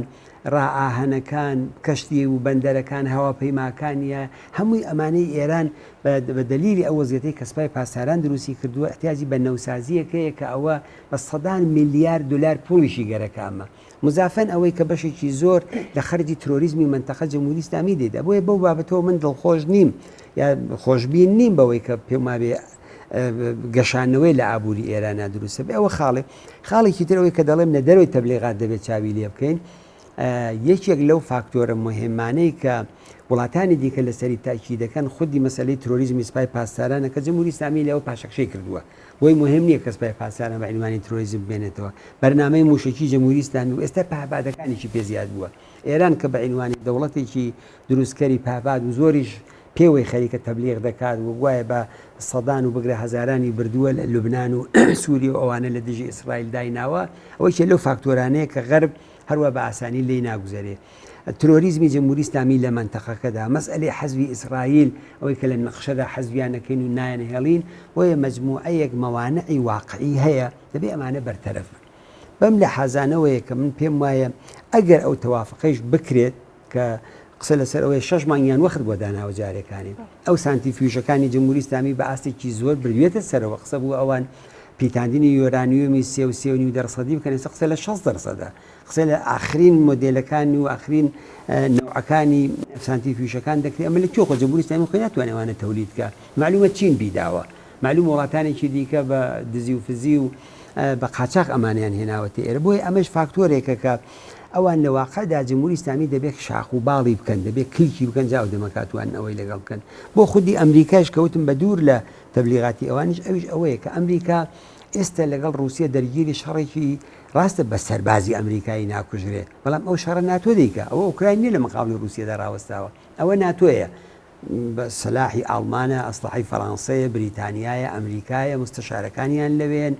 ڕائاهەنەکان، کەشتی و بەندەرەکان، هەواپەیماکان یا هەمووی ئەمانەی ئێران بە دەلیلی ئەو وەزیەتەی کە سپای پاسداران دروستی کردووە ئیحتیاجی بە نەوسازییەک هەیە کە ئەوە بە سەدان میلیارد دولار پوڵیشی گەرەکە ئەمە مزافەن ئەوەی کە بەشێکی زۆر لە خەرجی ترۆریزمی مەنتەقە جمهوری ئیسلامی دەیدا بۆیە بەو بابەتەوە من دڵخۆش نیم یا خۆشبین نیم بەوەی کە پێم وابێ گەشانەوەی لە ئابووری ئێرانە دروستە بێ ئەوە خاڵێ خاڵێکی تر ئەوەی کە دەڵێم لە دەرەوەی تەبلیغات دەبێت چاوی لێ بکەین یەکێک لەو فاکتۆرە مهمانەی کە وڵاتانی دیکە لەسەری تاکی دەکەن خودی مەسلەی ترۆریزمی سپای پاسدارانە کە جمهوری ئیسلامی لەوە پاشەکشەی کردووە بۆی مهم نییە کە سپای پاسداران بە عینوانی ترۆریزم بمێنێتەوە بەرنامەی موشەکی جمهوری ئیسلامی و ئێستا پەهبادەکانیشی پێ زیاد بووە ئێران کە بە عینوانی دەوڵەتێکی دروستکەری پەهباد و زۆریش پێوەی خەریکە تەبلیغ دەکات و گوایە بە سەدان و بگرە هەزارانی بردووە لە لوبنان و سووریە و ئەوانە لە دژی ئیسرائیل دایناوە، ئەوە یەکێ لەو فاکتۆرانەیە کە غەرب هەروا بە ئاسانی لێی ناگوزەرێ. ترۆریزمی جمهوری ئیسلامی لە مەنتەقەکەدا، مەسئەلەی حەزفی ئیسرائیل، ئەوەی کە لە نەخشەدا حەزفیان ئەکەین و نایانهێڵین، بۆیە مەجموعەیەک مەوانعی واقعی هەیە، دەبێ ئەمانە بەرتەرەف بن. بەم لەحازانەوەیە کە من پێم وایە ئەگەر ئەو تەوافقەیش بکرێت، کە قسە لەسەر ئەوەیە شەش مانگیان وەخت بۆ داناوە جارێکانی ئەو سانتریفیوژەکانی جمهوری ئیسلامی بە ئاستێکی زۆر بردوێتە سەرەوە قسە بوو ئەوان پیتاندنی یۆرانیۆمی سێ و سێ و نیو دەرسەدی بکەن ئێستا قسە لە 60 دەرسەدە قسە لە ئاخرین مۆدێلەکان و ئاخرین نەوعەکانی سانتریفیوژەکان دەکرێت ئەمە لە کوێ خۆ جمهوری ئیسلامی خۆی ناتوانێت ئەوانە تەولید کە معلومە چین بیداوە معلوم وڵاتانێکی دیکە بە دزی و فزی و بە قاچاخ ئەمانەیان هێناوەتە ئێرە بۆیە ئەمەش فاکتۆرێکە کە ئەوان لە واقعدا جمهوری ئیسلامی دەبێت شاخ و باڵی بکەن دەبێت کلکی بکەن جا ئەو دەمە کاتوان ئەوەی لەگەڵ بکەن بۆ خودی ئەمریکایش کەوتم بە دوور لە تەبلیغاتی ئەوانیش ئەویش ئەوەیە کە ئەمریکا ئێستا لەگەڵ ڕووسیە دەرگیری شەڕێکی ڕاستە بە سەربازی ئەمریکایی ناکوژرێ بەڵام ئەو شەڕە ناتۆ دەیکا ئەوە ئۆکراین نیە لە مقابلی ڕووسیەدا ڕاوەستاوە ئەوە ناتۆیە بە سەلاحی ئاڵمانە، ئەسڵەحەی فەرانسەیە، بریتانیایە، ئەمریکایە، موستەشارەکانیان لەوێن،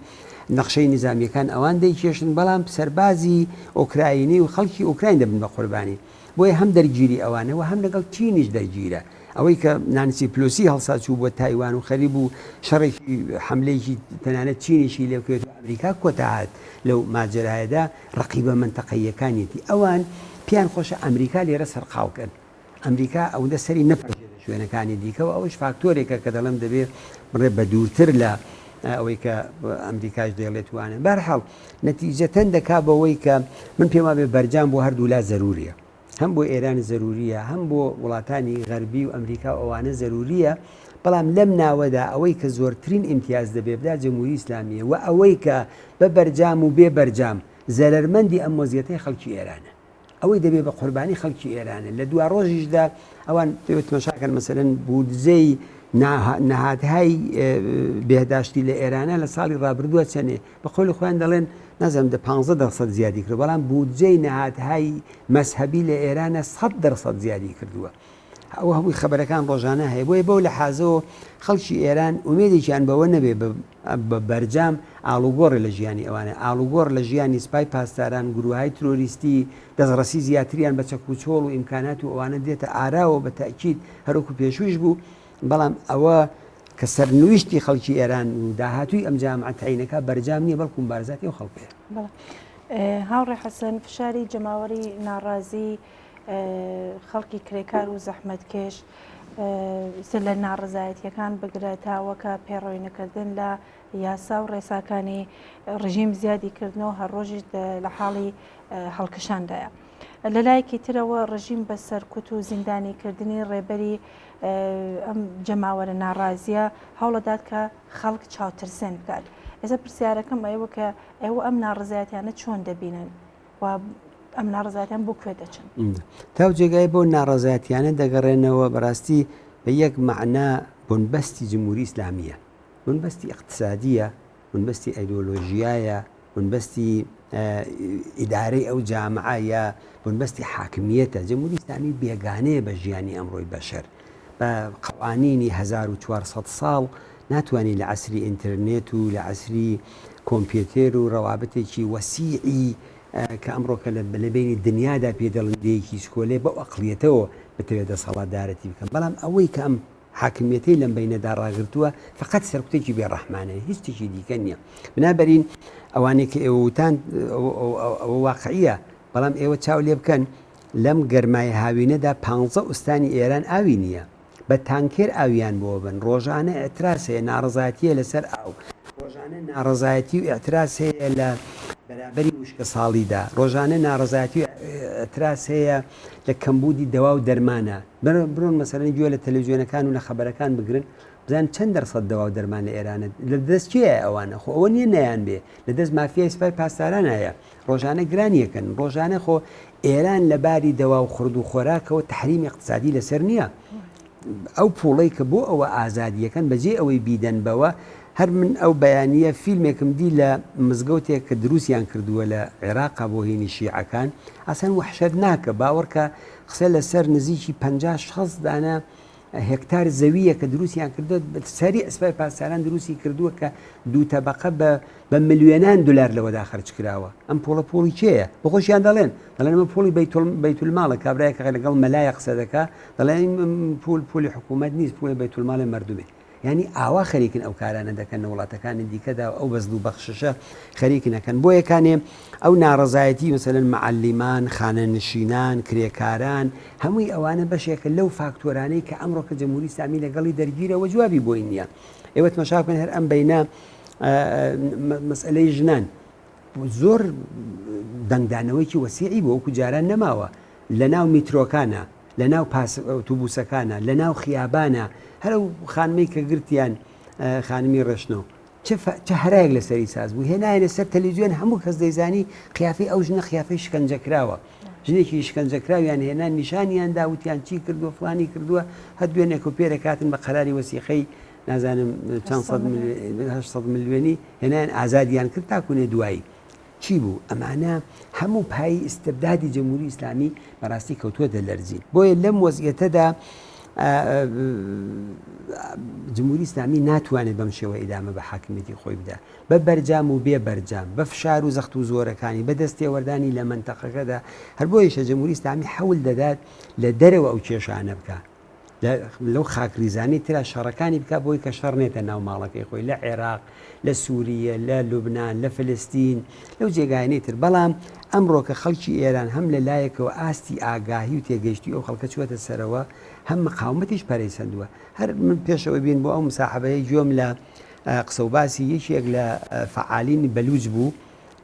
نەخشەی نیزامییەکان ئەوان دەیکێشن، بەڵام سەربازی ئۆکراینی و خەڵکی ئۆکراین دەبن بە قوربانی. بۆیە هەم دەرگیری ئەوانە و هەم لەگەڵ چینیش دەرگیرە. ئەوەی کە نانسی پلۆسی هەڵسا چوو بۆ تایوان و خەریک بوو شەڕێکی حەملەیەکی تەنانەت چینیشی لێ بکەوێت و ئەمریکا کۆتا هات لەو ماجەرایەدا ڕەقیبە مەنتەقەییەکانیەتی. ئەوان پێیان خۆشە ئەمریکا لێرە سەرقاڵ کەن. ئەمریکا ئەوەندە سەری نەپەرژێتە شوێنەکانی دیکەوە، ئەوەش فاکتۆرێکە کە دەڵێم دەبێ بڕێ بە دوورتر لە ئەوەی کە ئەمریکاش دەیڵێت وانە. بەهەرحاڵ نەتیجەتەن دەکا بەوەی کە من پێم وابێ بەرجام بۆ هەردوولا زەروریە. هەم بۆ ئێران زەروریە، هەم بۆ وڵاتانی غەربی و ئەمریکا و ئەوانە زەروریە، بەڵام لەم ناوەدا ئەوەی کە زۆرترین ئیمتیاز دەبێ بدا جمهوری ئیسلامیە و ئەوەی کە بە بەرجام و بێ بەرجام زەرەرمەندی ئەم وەزیەتەی خەڵکی ئێرانە. ئەوەی دەبێ بە قوربانی خەڵکی ئێرانە لە دوا ڕۆژیشدا ئەوان پێوە تمەشاکەن مەسەلەن بودجەی نەهادهای بێهداشتی لە ئێرانە لە ساڵی ڕابردووە چەنێ بە قەولی خۆیان دەڵێن نازانم دە 15 دەرسەد زیادی کرد بەڵام بودجەی نەهادهای مەزهەبی لە ئێرانە 100 دەرسەد زیادی کردووە ئەوە هەمووی خەبەرەکان ڕۆژانە هەیە بۆیە بەو لەحازەوە خەڵکی ئێران ئومێدێکیان بەوە نەبێ بە بەرجام ئاڵوگۆڕێ لە ژیانی ئەوانە ئاڵوگۆڕ لە ژیانی سپای پاسداران گروهای ترۆریستی دەستڕەسی زیاتریان بە چەک و چۆڵ و ئیمکانات و ئەوانە دێتە ئاراوە بە تەئکید هەروەکو پێشوویش بوو بەڵام ئەوە کە سەرنویشتی خەڵکی ئێران و داهاتووی ئەم جامعە تەعینەکە بەرجام نییە بەڵکو مبارزاتی ئەو خەڵکەیە. هاوڕێ حەسەن فشاری جەماوەری ناڕازی خەڵکی کرێکار و زەحمەتکێش لە ناڕزایەتیەکان بگرە تاوەکە پێڕەوی نەکردن لە یاسا و ڕێساکانی ڕژیم زیادی کردنەوە هەر ڕۆژیش لە حاڵی هەڵکشاندایە. لە لایەکی ترەوە ڕژیم بە سەرکوت و زیندانیکردنی ڕێبەری ئەم جەماوەرە ناڕازیە هەوڵەدات کە خەڵک چاوترسێن بکات. ئێستا پرسیارەکەم ئەوە کە ئێوە ئەم ناڕزایەتیانە چۆن دەبینن؟ و ئەم ناڕەزایەتیان بۆ کوێ دەچن؟ تاو جێگای بۆ ناڕەزایەتیانە دەگەڕێنەوە بەڕاستی بە یەک مەعنا بنبەستی جمهوری ئیسلامیە بنبەستی ئیقتسادیە بنبەستی ئایدۆلۆژیایە بنبەستی ئیدارەی ئەو جامعە یا بنبەستی حاکمیەتە جمهوری ئیسلامی بێگانەیە بە ژیانی ئەمڕۆی بەشەر بە قوانینی 1400 ساڵ ناتوانی لە عەسری ئینترنێت و لە عەسری کۆمپیوتێر و رەوابتێکی وەسیعی کە ئەمڕۆکە لە بەینی دنیادا پێی دەڵێن دێیەکی چکۆلەیە بەو ئەقڵیەتەوە بتەوێت دەسەڵاتدارەتی بکەم بەڵام ئەوەی کە ئەم حاکمیەتەی لەم بەینەدا ڕاگرتووە فقط سەرکوتێکی بێ ڕەحمانەیە هیچ شتێکی دیکە نییە بنابەرین ئەوانەی کە ئێوە وتان ئەوە واقعیە بەڵام ئێوە چاو لێ بکەن لەم گەرمای هاوینەدا پانزە ئوستانی ئێران ئاوی نییە بە تانکێر ئاویان بۆ بن، ڕۆژانە ئیعتراز هەیە، ناڕەزایەتی هەیە لەسەر ئاو، ڕۆژانە ناڕەزایەتی و ئیعتراز هەیە لە بەرابەری وشکەساڵیدا، ڕۆژانە ناڕەزایەتی و ئیعتراز هەیە لە کەمبوودی دەوا و دەرمانە. بڕۆن مەسەلەن گوێ لە تەلەڤیزیۆنەکان و لە خەبەرەکان بگرن، بزانن چەند دەرسەد دەوا و دەرمان لە ئێرانە، لە دەست کێیە ئەوانە؟ خۆ ئەوە نییە نەیان بێ، لە دەست مافیای سپای پاسدارانایە. ڕۆژانە گرانیەکەن ڕۆژانە خۆ ئێران لە باری دەوا و خورد و خۆراکەوە تحریم اقتصادی لەسەر نییە ئەو پوڵەی کە بۆ ئەوە ئازادیەکەن بەجێ ئەوەی بیدەن بەوە هەر من ئەو بەیانیە فیلمێکم دی لە مزگەوتێک کە دروستیان کردووە لە عێراقا بۆ هینی شیعەکان ئاسان وەحشەت ناکە باوەڕکە قسە لەسەر نزیکی 50 60 دانە هێکتار زەوییە کە دروستیان کردووە سەریع سپای پاسداران دروستی کردووە کە دوو تەبەقە بە بە ملیۆنان دلار لەوەدا خەرج کراوە ئەم پوڵە پوڵی کێیە بە خۆشیان دەڵێن دەڵێن ئەمە پوڵی بەیتولماڵە کابرایەکە لەگەڵ مەلایە قسە دەکا دەڵێن پول پولی حکوومەت نیست پولی بەیتولماڵی مردمێ. یانی ئاوا خەریکن ئەو کارانە دەکەن لە وڵاتەکانی دیکەدا و ئەو بەزل و بەخششە خەریکن ئەکەن. بۆیە کانێ ئەو ناڕەزایەتی مەسەلەن معەلیمان، خانەنشینان، کرێکاران، هەمووی ئەوانە بەشێکە لەو فاکتۆرانەی کە ئەمڕۆکە جمهوری ئیسلامی لەگەڵی دەرگیرە و جوابی بۆی نییە. ئێوە تمەشا بکەن هەر ئەم بەینە مەسئلەی ژنان زۆر دەنگدانەوەیکی وەسیعی بوو وەکو جاران نەماوە لەناو میترۆکانە لە ناو پاس ئۆتوبوسەکانە لە ناو خیابانە هەر ئەو خانمەی کە گرتیان خانمی ڕێشنۆ چ چ هەرایەک لەسەری ساز بوو هێنایەنە سەر تەلەڤیزیۆن هەموو کەس دەیزانی قیافەی ئەو ژنە قیافەی شکەنجەکراوە ژنێکی شکەنجەکراویان هێنا نیشانیان دا وتیان چی کردووە فلانی کردووە هەر دوێنێک و پێرەکاتن بە قەراری وەسیقەی نازانم چەند سەد ملیۆنی هێنایان ئازادیان کرد تاکوونێ دوایی چی بوو؟ ئەمانە هەموو پایی ئیستبدادی جمهوری ئیسلامی بەڕاستی کەوتووەتە لەرزین. بۆیە لەم وەزعیەتەدا جمهوری ئیسلامی ناتوانێت بەم شێوە ئیدامە بە حاکمیەتی خۆی بدا. بە بەرجام و بێ بەرجام، بە فشار و زەخت و زۆرەکانی، بە دەستێوەردانی لە مەنتەقەکەدا، هەر بۆیەشە جمهوری ئیسلامی حەول دەدات لە دەرەوە ئەو کێشانە بکا. لەو خاکریزانەی ترا شەڕەکانی بکا بۆی کە شەڕ نێتە ناو ماڵەکەی خۆی لە عێراق لە سووریە لە لوبناان لە فلستین لەو جێگایانەی تر بەڵام ئەمڕۆ کە خەڵکی ئێران هەم لە لایەکەوە ئاستی ئاگاهی و تێگەیشتوی ئەو خەڵکە چووەتە سەرەوە هەم مقاومەتیش پەرەی سەندووە هەر من پێشەوە بین بۆ ئەو مساحبەیە گوێم لە قسە و باسی یەکێک لە فەعالینی بەلوچ بوو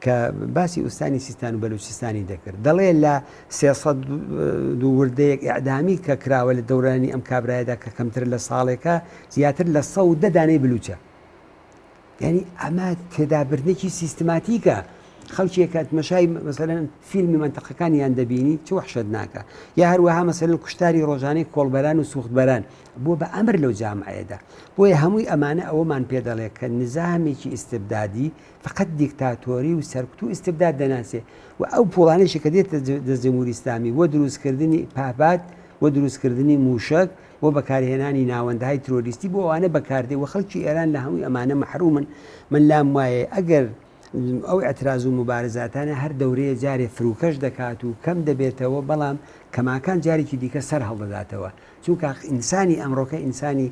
کە باسی ئوستانی سیستان و بەلوچستانی دەکرد دەڵێ لە 300 وردەیەک ئیعدامی کە کراوە لە دەورانی ئەم کابرایەدا کە کەمتر لە ساڵێکە زیاتر لە 110 دانەی بلوچە یعنی ئەمە تێدابردنێکی سیستماتیکە خەڵکێکە تمەشای مەسەلەن فیلمی منتەقەکانیان دەبینی چ وەحشەت ناکە یا هەروەها مەسەلەن کوشتاری ڕۆژانەی کۆڵبەران و سوختبەران بووە بە ئەمر لەو جامعەیەدا بۆیە هەمووی ئەمانە ئەوەمان پێ دەڵێ کە نظامێکی ئیستبدادی فەقەت دیکتاتۆری و سەرکوت و ئیستبداد دەناسێ و ئەو پوڵانەیشی کە دێتە دەست جمهوری ئیسلامی بۆ دروستکردنی پهباد بۆ دروستکردنی مووشەک بۆ بەکارهێنانی ناوەندهای ترۆریستی بۆ ئەوانە بەکاردێ و خەڵکی ئێران لە هەمووی ئەمانە مەحرومن من لام وایە ئەگەر ئەو ئیعتراز و موبارزاتانە هەر دەورەیە جارێ فروکەش دەکات و کەم دەبێتەوە بەڵام کەماکان جارێکی دیکە سەر هەڵدەداتەوە چونکە ئینسانی ئەمڕۆکە ئینسانی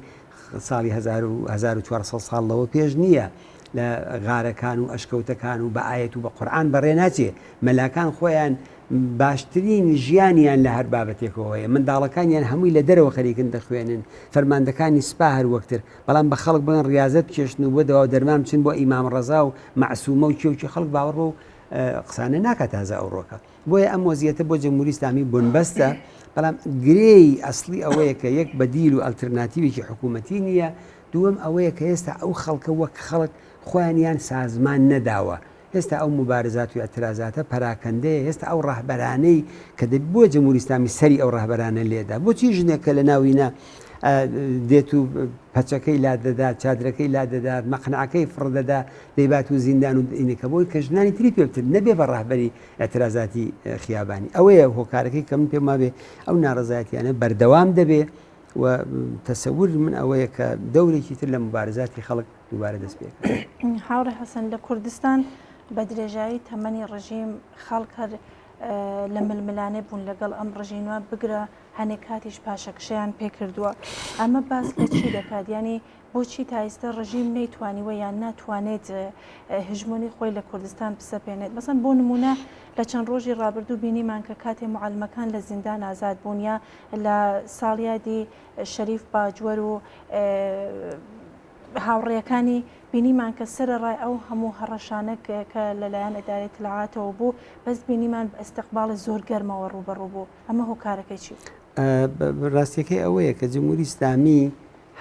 ساڵی 1400 ساڵ لەوە پێش نییە لە غارەکان و ئەشکەوتەکان و بە ئایەت و بە قورئان بەڕێ ناچێ، مەلاکان خۆیان باشترین ژیانیان لە هەر بابەتێکەوە هەیە، منداڵەکانیان هەمووی لە دەرەوە خەریکن دەخوێنن، فەرماندەکانی سپا هەر وەکتر، بەڵام بە خەڵک بڵێن ڕیازەت بکێشن و بۆ دەوا و دەرمان بچن بۆ ئیمام ڕەزا و مەعسومە و کێ و کێ خەڵک باوەڕ بەو قسانە ناکات تازە ئەوڕۆکە. بۆیە ئەم وەزیەتە بۆ جمهوری ئیسلامی بنبەستە، بەڵام گرێی ئەسڵی ئەوەیە کە یەک بەدیل و ئەلترناتیوێکی حکوومەتی نییە، دووەم ئەوەیە کە ئێستا ئەو خەڵکە وەک خەڵک خۆیانیان سازمان نەداوە، ئێستا ئەو موبارزات و ئیعترازاتە پەراکەندەیە، ئێستا ئەو ڕەهبەرانەی کە دەبی بۆ جمهوری ئیسلامی سەری ئەو ڕەهبەرانە لێدا، بۆچی ژنێک کە لە ناوینە دێت و پەچەکەی لادەدات، چادرەکەی لادەدات، مەقنەعەکەی فڕ دەدا، دەیبات و زیندان و ئینەکە بۆی کە ژنانی تری پێ بتر نەبێ بە ڕەهبەری ئیعترازاتی خیابانی. ئەوەیە هۆکارەکەی کە من پێم وابێ ئەو ناڕەزایەتیانە بەردەوام دەبێ. و تەسەور من ئەوەیە کە دەورێکی تر لە موبارزاتی خەڵک دووبارە دەست پێ هاوڕێ حەسەن لە کوردستان بە درێژایی تەمەنی ڕژیم خەڵک هەر لە ململانێ بوون لەگەڵ ئەم ڕژیمە بگرە هەنێک کاتیش پاشەکشەیان پێکردووە ئەمە باس لە چی دەکات ینی بۆچی تا ئیستا ڕژیم نەیتوانیوە یان ناتوانێت هژمۆنی خۆی لە کوردستان بسەپێنێت؟ مەسەن بۆ نمونە لە چەند ڕۆژی ڕابردوو بینیمان کە کاتێ معەلمەکان لە زیندان ئازاد بوون یا لە ساڵیادی شەریف باجوەر و هاوڕێیەکانی بینیمان کە سەرەڕای ئەو هەموو هەڕەشانە کە لەلایەن ئیدارەی ئیتلاعاتەوە بوو بەس بینیمان بە ئیستقباڵی زۆر گەرمەوە ڕووبەڕوو بوو ئەمە هۆکارەکەی چی بوو؟ ڕاستیەکەی ئەوەیە کە جمهوری ئیسلامی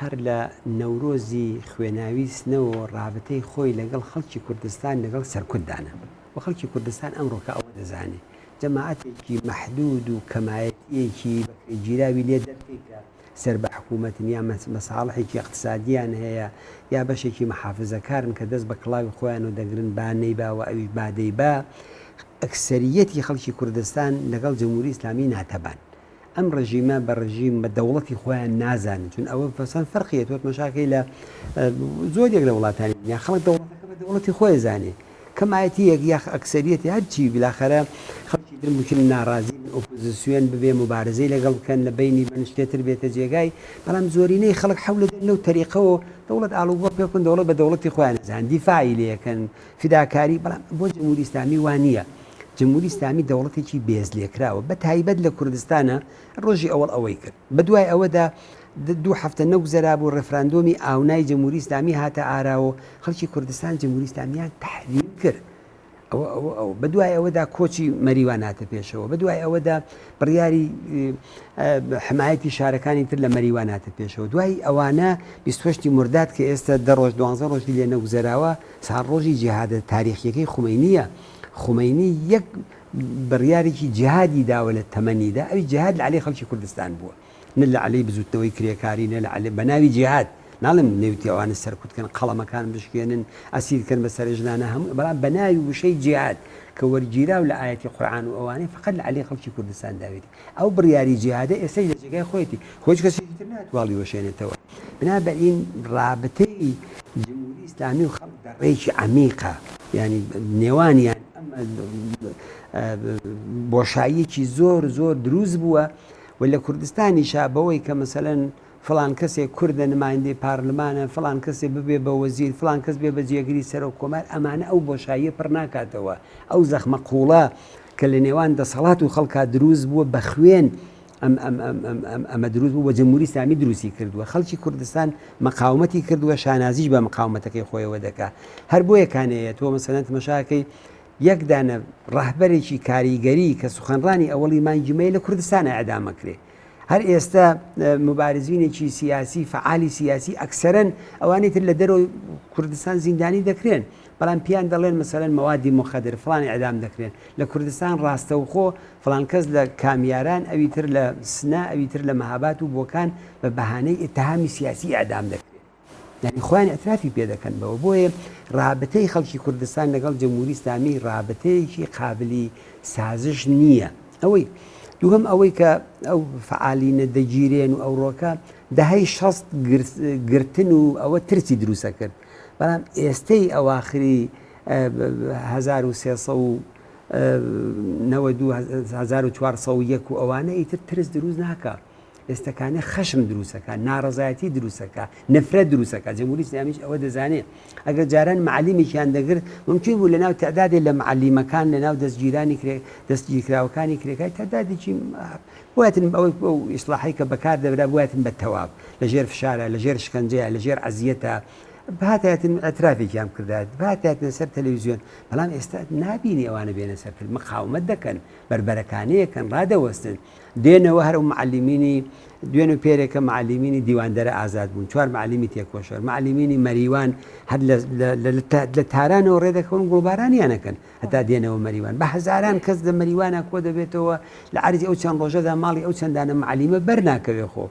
هەر لە نەورۆزی خوێناوی سنەوە ڕابتەی خۆی لەگەڵ خەڵکی کوردستان لەگەڵ سەرکوت دانا و خەڵکی کوردستان ئەمڕۆکە ئەوە دەزانێ جەماعەتێکی مەحدود و کەمایەتییەکی بەکرێگیراوی لێ دەرکەی کە سەر بە حکوومەتن یا مەساڵحێکی ئیقتسادییان هەیە یا بەشێکی مەحافزەکارن کە دەست بە کڵاوی خۆیانەوە دەگرن با نەیبا و ئەویش با دەیبا ئەکسەرییەتی خەڵکی کوردستان لەگەڵ جمهوری ئیسلامی ناتەبان. ئەم ڕژیمە بە ڕژیم بە دەوڵەتی خۆیان نازانن چون ئەوە فەسەن فەرقیە تۆ تمەشاکەی لە زۆر یەک لە وڵاتانی دنیا خەڵک دەوڵەتەکە بە دەوڵەتی خۆی زانێ کەمایەتیەک یاخ ئەکسەریەتی هەرچی بلاخەرە خەڵکی تر ممکن ناڕازی بن. ئۆپۆزیسیۆن ببێ موبارزەی لەگەڵ بکەن لە بەینی بن شتێ تر بێتە جێگای، بەڵام زۆرینەی خەڵک حەول دەدەن لەو تەریقەوە دەوڵەت ئاڵوگۆڕ پێ بکەن، دەوڵەت بە دەوڵەتی خۆیان ئەزانن، دیفاعی لێ ئەکەن، فیداکاری، بەڵام بۆ جمهوری ئیسلامی وا نییە. جمهوری ئیسلامی دەوڵەتێکی بێزلێکراوە، بە تایبەت لە کوردستانا ڕۆژی ئەوەڵ ئەوەی کرد. بە دوای ئەوەدا دوو هەفتە نەگوزەرابوو ڕێفراندۆمی ئاونای جمهوری ئیسلامی هاتە ئاراوە، خەڵکی کوردستان جمهوری ئیسلامیان تەحریم کرد. ئەوە ئەوە ئەو بە دوای ئەوەدا کۆچی مەریوان هاتە پێشەوە بە دوای ئەوەدا بڕیاری حمایەتی شارەکانی تر لە مەریوان هاتە پێشەوە دوای ئەوانە 28 مرداد کە ئێستا دە ڕۆژ دوانزە ڕۆژی لێ نەگوزەراوە ساڵ ڕۆژی جیهادە تاریخیەکەی خومەینیە خومەینی یەک بڕیارێکی جیهادی داوە لە تەمەنیدا ئەوی جیهاد لە عەلەی خەڵکی کوردستان بووە نە لە عەلەی بزوتنەوەی کرێکاری نە لە عەلەی بە ناوی جیهاد ناڵێم نێوتی ئەوانە سەرکوت کەن قەڵەمەکان بشکێنن ئەسیر کەن بە سەر ژنانە هەموو بەڵام بە ناوی وشەی جیهاد کە وەرگیراو لە ئایەتی قورئان و ئەوانەی فقط لە عەلەی خەڵکی کوردستان داوێتی ئەو بڕیاری جیهادە ئێستاش لە جێگای خۆیەتی خۆ هیچ کەسێکی تر ناتوانێت هەڵیوەشێنێتەوە بنابەرین ڕابتەی جمهوری ئیسلامی و خەڵک دەڕێکی عەمیقە یعنی نێوانیان بۆشاییەکی زۆر زۆر دروست بووە و لە کوردستانیشا بەوەی کە مەسەلەن فڵان کەسێک کوردە نمایندەی پارلمانە، فڵان کەسێ ببێ بە وەزیر، فڵان کەس بێ بە جێگری سەرۆک کۆمار، ئەمانە ئەو بۆشاییە پڕ ناکاتەوە، ئەو زەخمە قووڵە کە لە نێوان دەسەڵات و خەڵکا دروست بووە بە خوێن ئەم ئەم ئەم ئەم ئەم ئەمە دروست بوو و جمهوری ئیسلامی دروستی کردووە، خەڵکی کوردستان مەقاومەتی کردووە، شانازیش بە مقاومەتەکەی خۆیەوە دەکا. هەر بۆیە کانەیە تۆ مەسەلەن تمەشاکەی یەک دانە ڕەهبەرێکی کاریگەری کە سوخەنڕانی ئەوەڵی مانگی مەی لە کوردستانە ئەدام ئەکرێ. هەر ئێستا موبارزینێکی سیاسی فەعالی سیاسی ئەکسەرەن ئەوانەی تر لە دەرەوەی کوردستان زیندانی دەکرێن بەڵام پیان دەڵێن مەسەلەن مەوادی مخدر فڵان ئیعدام دەکرێن لە کوردستان ڕاستەوخۆ فڵان کەس لە کامیاران ئەوی تر لە سنە ئەوی تر لە مەهابات و بۆکان بە بەهانەی ئیتهامی سیاسی ئیعدام دەکرێن. یانی خۆیان ئیعترافی پێ دەکەن بەوە بۆیە ڕابتەی خەڵکی کوردستان لەگەڵ جمهوری ئیسلامی ڕابتەیەکی قابلی سازش نییە ئەوەی دووهەم ئەوەی کە ئەو فعالینە دەگیرێن و ئەوڕۆکە دەهەی شەست گرتن و ئەوە ترسی دروستە کرد بەڵام ئێستەی ئەواخری 1300 1401 و ئەوانە ئیتر ترس دروست ناکە ئێستەکانە خەشم دروستەکا، ناڕەزایەتی دروستەکا، نەفرەت دروستەکا، جمهوری ئیسلامیش ئەوە دەزانێ. ئەگەر جاران معەلیمێکیان دەگرت، مومکین بوو لەناو تەعدادێ لە معەلیمەکان، لەناو دەستگیرانی کرێ، دەستگیرکراوەکانی کرێکاری تەعدادێکی بوایەتن ئەوەی ئەو ئیسڵاحەی کە بەکار دەبرا بوایەتن بە تەواو، لە ژێر فشارا، لە ژێر شکەنجەیا، لە ژێر عەزیەتا بهاتایەتن ئیعترافێکیان بکردایەت، بهاتایەتنە سەر تەلەویزیۆن، بەڵام ئێستا نابینی ئەوانە بێنە سەر تەل، مقاومەت دەکەن، بەربەرەکانێکن، ڕادەوەستن. دێنەوە هەر ئەو معەلیمینی دوێن و پێرێکە معەلیمینی دیواندەرە ئازاد بوون چوار معەلیمی تێکۆشەر معەلیمینی مەریوان هەر لە تارانەوە ڕێ دەکەون گوڵبارانیان ئەکەن هەتا دێنەوە مەریوان بە هەزاران کەس لە مەریوانە کۆ دەبێتەوە لە عەرزی ئەو چەند ڕۆژەدا ماڵی ئەو چەندانە معەلیمە بەر ناکەوێ خۆ